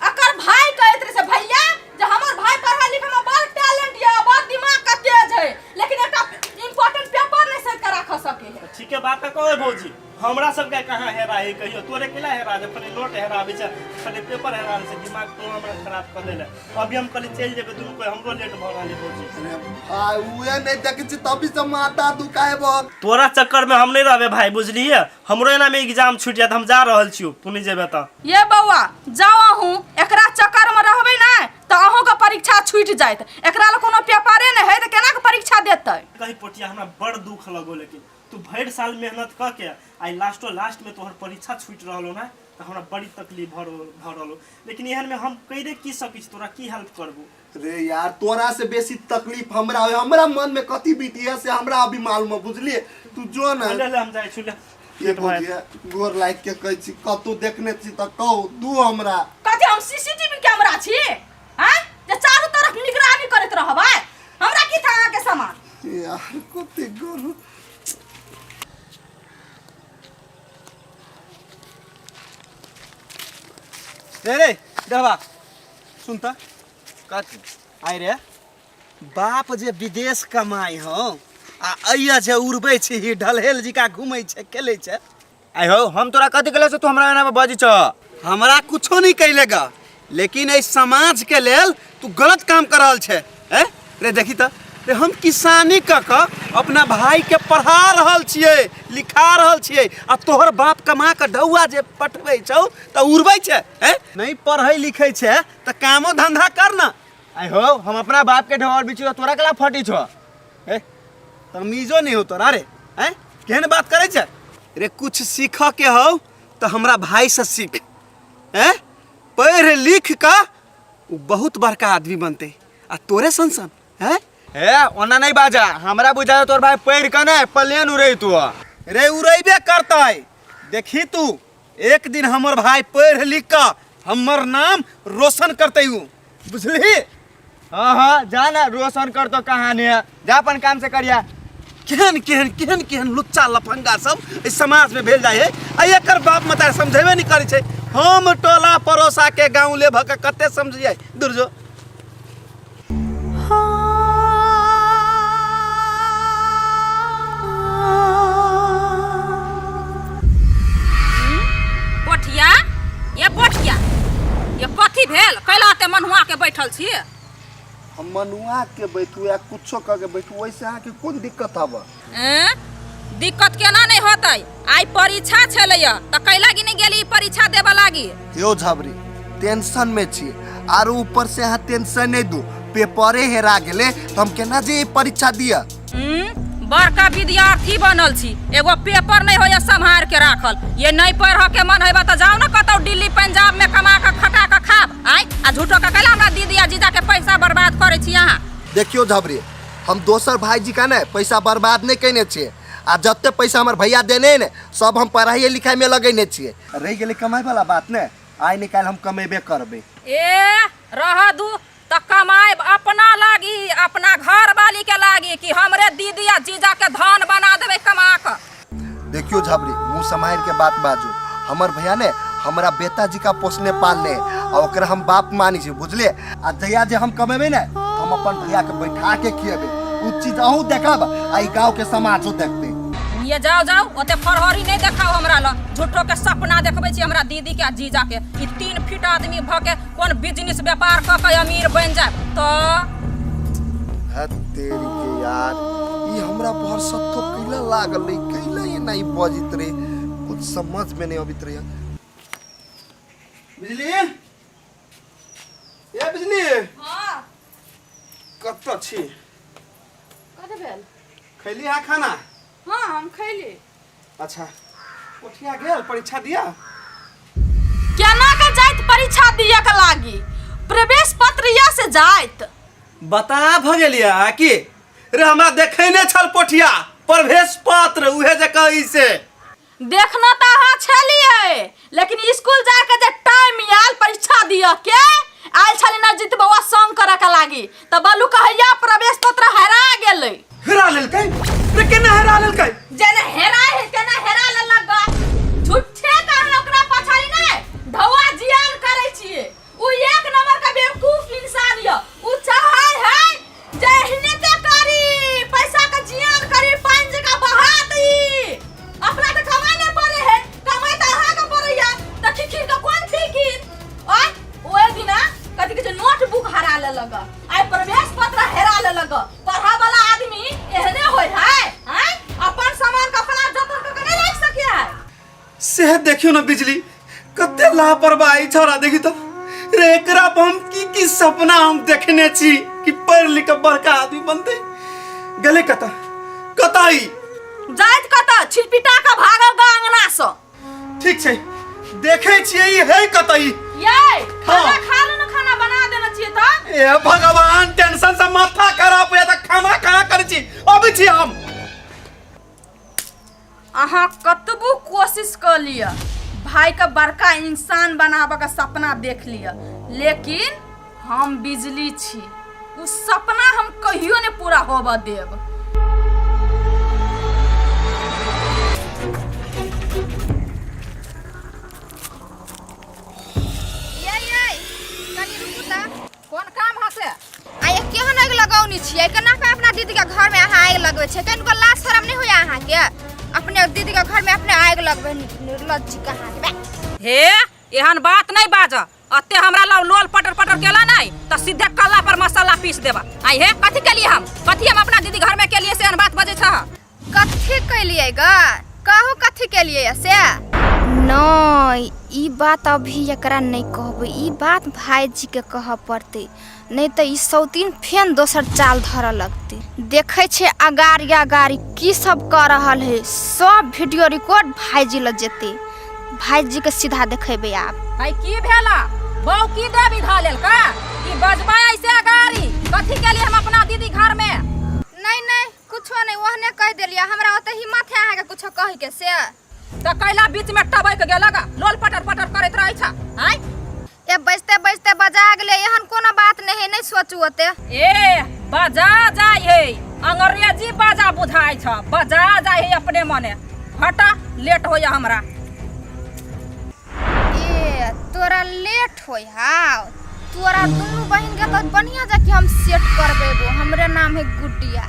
एकर भाई कहैत रहै से भैया जे हमर भाई पढ़ा लिखा में बड़ टैलेंट यऽ, बड़ दिमाग के तेज है, लेकिन एकटा इम्पोर्टेंट पेपर नहि सैत कऽ राख सकै है। ठीक है बात कहो भौजी, हमरा सबके कहाँ हेरा है कहियो, तोरे केला हेरा जे खाली नोट हेराबै छै, खाली पेपर हेरा छै, दिमाग तो हमरा खराब कर देले। अभी हम कहली चलि जेबै दुनू कोइ, हमरो लेट भऽ रहल है भौजी। अरे भाई उहे नहीं देखै छी तभी से माथा दुखाए बहुत। तोरा चक्कर में हम नहीं रहबे भाई, बुझलिए? हमरो एना में एग्जाम छूट जात, हम जा रहल छियो, तू नहीं जेबे त। ये बौआ जाओ, अहूँ एकरा चक्कर में रहबै ने तऽ अहूँ के परीक्षा छूटि जायत। एकरा लग कोनो पेपरे नहि है तऽ केना के परीक्षा देतै? कही पोटिया, हमरा बड़ दुख लगो, लेकिन तू भरि साल मेहनत कऽ के आइ लास्टो लास्ट में तोहर परीक्षा छूटि रहलो ना, तऽ हमरा बड़ी तकलीफ भऽ रहलो। लेकिन एहन में हम कहि की सकै छी, तोरा की हेल्प करबो? रे यार तोरा से बेसी तकलीफ हमरा होय, हमरा मन में कथी बीती है से हमरा अभी मालूम है, बुझलिए? तू जो ना। ले ले हम जाइ छी, ले। ये भौजी गोर लाइक के कहै छी, कतौ देखने छी तऽ कहू दू हमरा। कथी हम सीसीटीवी कैमरा छी हैं जे चारू तरफ निगरानी करैत रहबै? हमरा की था अहाँके सामान? यार कते गोर रे रे डरबा सुन त। कथी? आइ रे बाप जे विदेश कमाइ हो आ अइया जे उड़बै छी, ढलहेल जिका घुमै छै खेलै छै। आइ हो हम तोरा कथी कहले से तू हमरा एना बजै छ? हमरा कुछो नहीं कैलेगा, लेकिन एहि समाज के लेल तू गलत काम कर रहल छै। हैं रे देखी त रे, हम किसानी क क अपना भाई के पढ़ा रहल छियै, लिखा रहल छियै, आ तोहर बाप कमा के ढौआ जे पठबै छौ त उड़बै छै। हैं नहीं पढ़ै लिखै छै त कामो धंधा कर ना। आइ हो हम अपना बाप के ढौआ बिछु तोरा कला फटी छौ? ए तमीजो नहीं हो तोरा रे, हैं केहन बात करै छै रे? कुछ सीख के हो तो हमरा भाई से सीख, हैं पढ़ लिख का उ बहुत बड़का आदमी बनते आ तोरे सन सन। हैं ए ओना नहीं बाजा, हमरा बुझा तोर भाई पढ़ के ने प्लेन उड़ै तू। रे उड़ैबे करतै, देखी तू एक दिन हमर भाई पढ़ लिख का हमर नाम रोशन करतै उ, बुझली? हाँ हाँ जा ना रोशन कर तो कहानी है, जा अपन काम से करिया। केहन केहन केहन केहन लुच्चा लफंगा सब एहि समाज में भेल जाइ है, आ एकर बाप मतार समझेबे नहीं करै छै। हम टोला पड़ोसा के गाँव ले भऽ के कते समझियै दुर्जो। पोठिया ये पोठिया, ये कथी भेल? कैला ते मनुआ के बैठल छी? हम मनुआ के बैठू या कुछो कह के बैठू, वैसे अहाँके कोन दिक्कत हब? एं? दिक्कत केना नहीं होतै? आइ परीक्षा छलैया तऽ कैला लागी नहीं गेली परीक्षा देबऽ लागी? यो झबरी टेंशन में छी, आर ऊपर से अहाँ टेंशन नहीं दू, पेपरे हेरा गेले तो हम केना जे परीक्षा दिया? बड़का विद्यार्थी बनल छी, एगो पेपर नहीं होया सम्हार के राखल। ये नहीं पढ़ के मन हेबा तऽ जाओ ना कतौ दिल्ली पंजाब में कमा के खटा के खाब। आइ आ झूठो के कैला हमरा दीदी आ जीजा के पैसा बर्बाद करै छी अहाँ? देखियो झबरी, हम दोसर भाईजी का ने पैसा बर्बाद नहीं कैने छियै, आ जते पैसा हमर भैया देने ने सब हम पढ़ाइए लिखाई में लगेने छियै। रहि गेलै कमाइ वाला बात ने, आइ ने काल्हि हम कमेबे करबै। ए रह दू तऽ कमाएब अपना लागी, अपना घर वाली के लागी, कि हमरे दीदी आ जीजा के धन बना देबै कमा कऽ। देखियो झबरी, मुँह सम्हारि के बात बाजू, हमर भैया ने हमरा बेटा जी का पोसने पालने आ ओकरा हम बाप मानी छी, बुझलिए? आ जहिया जे हम कमेबै ने तऽ हम अपन भैया के बैठा के खिएबै, उ चीज अहूँ देखब आ ई गाँव के समाजो देखतै। ये जाओ जाओ, ओते फरहरी नहीं देखाओ हमरा लग, झूठो के सपना देखबै छी हमरा दीदी के आ जीजा के। ई 3 फीट आदमी भ के कोन बिजनेस व्यापार क के अमीर बन जाए तो? हद तेरी के यार, ई हमरा पर सत्तो कैला लागल रही, कैला ये नहीं बजित रे, कुछ समझ में नहीं अबित रही। बिजली, ए बिजली। हाँ। कतऽ छी? कथी भेल? खैली है खाना? हाँ हम खैली। अच्छा पोठिया गेल परीक्षा दिया? केना के जाइत परीक्षा दिए के लागी? प्रवेश पत्र या से जाइत। बता भ गेलिया कि रे हमरा देखै ने छल पोठिया प्रवेश पत्र उहे जे कहै से। देखना तऽ अहाँ छलियै, लेकिन स्कूल जाके जे टाइम आयल परीक्षा दिअ के, आयल छलै नरजीत बौआ संग करऽ के लागी, तऽ बलू कहैया प्रवेश पत्र हेरा गेलै। हेरा लेलकै? रे केना हेरा लेलकै? जेना हेराय है तेना हेरा लेलक गा। झूठे के अहाँ ओकरा पछाड़ी नहि ढौआ जियान करै छियै। उ एक नंबर के बेवकूफ इंसान य। उ चाहै है जे एहने ते करी, पैसा के जियान करी, पानि जकाँ बहा दी। अपना तऽ कमाइ नहि पड़े है, कमाइ तऽ अहाँके पड़ैया, तऽ खिखिर के कोन फिकिर? आय ओहि दिना कथी कहै छै नोटबुक हरा लेलक, आइ प्रवेश पत्र हेरा लेलक। पढ़ा वाला आदमी एहने होय है? आँय, अपन सामान के अपना जतन कऽ के नहि राखि सकै है? से देखियो ना बिजली कते लापरवाही छौड़ा, देखी तो रे एकरा पर हम की की सपना हम देखने छी कि पढ़ लिख के बड़का आदमी बनते। गेलै कतऽ कतऽ ई? जाइत कतऽ, छिटपिटा के भागल गा अंगना सँ। ठीक छै, देखै छियै ई है कतऽ ई। ये खाना हाँ। खा लो ना, खाना बना देने छियै तऽ। ए भगवान, टेंशन से माथा खराब हो जाता, खाना खाना करै छी, अबै छी हम। अहाँ कतबो कोशिश कऽ लिअ, भाईके बड़का इंसान बनाबऽके सपना देख लिअ, लेकिन हम बिजली छी, ओ सपना हम कहियो नहि पूरा होबऽ देब। ये ये कनी रुकू तऽ। कोन काम हसे? आ ये केहन आगि लगौनी छियै? केना के अपना दीदी के घर में अहाँ आगि लगबै छियै? कनिको लाज शरम नहि होइया अहाँके? अपने दीदी के घर में अपने आगि लगबै, निर्लज्ज कहाँ के बे। हे, एहन बात नहीं बाज। अते हमरा लग लोल पटर पटर केला नहीं त सीधे कल्ला पर मसाला पीस देबा। आई हे कथी के लिए हम, कथी हम अपना दीदी घर में के लिए से एहन बात बजै छह? कथी कैलियै ग? कहू कथी केलियै से? नहीं, ई बात अभी एकरा नहीं कहबै, ई बात भाईजी के कहऽ पड़तै, नहीं तऽ ई सौतीन फेन दोसर चाल धरऽ लगतै। देखै छै अगाड़ी अगाड़ी की सब कऽ रहल है, सब वीडियो रिकॉर्ड भाईजी लग जेतै, भाईजी के सीधा देखेबै आब। आई की भेला बौ, की देवी धा लेलका कि बजबै ऐसे अगाड़ी? कथी के लिए हम अपना दीदी घर में? नहीं नहीं, कुछो नहीं, ओहने कह देलियै, हमरा ओते हिम्मत है अहाँके कुछो कहै के से। त कैला बीच में टबक गेलक, लोल पटर पटर करैत रहै छ? आँय, ए बजते बजते बजा गेलै, एहन कोनो बात नहीं है, नहीं सोचू ओते। ए बजा जाय है, अंग्रेजी बाजा बुझाइ छ, बजा जाय है अपने मने। हटा, लेट होया हमरा। ए तोरा लेट होय हाव, तोरा दुनू बहिन के तो बढ़िया जाके हम सेट करबेबो। हमरे नाम है गुडिया।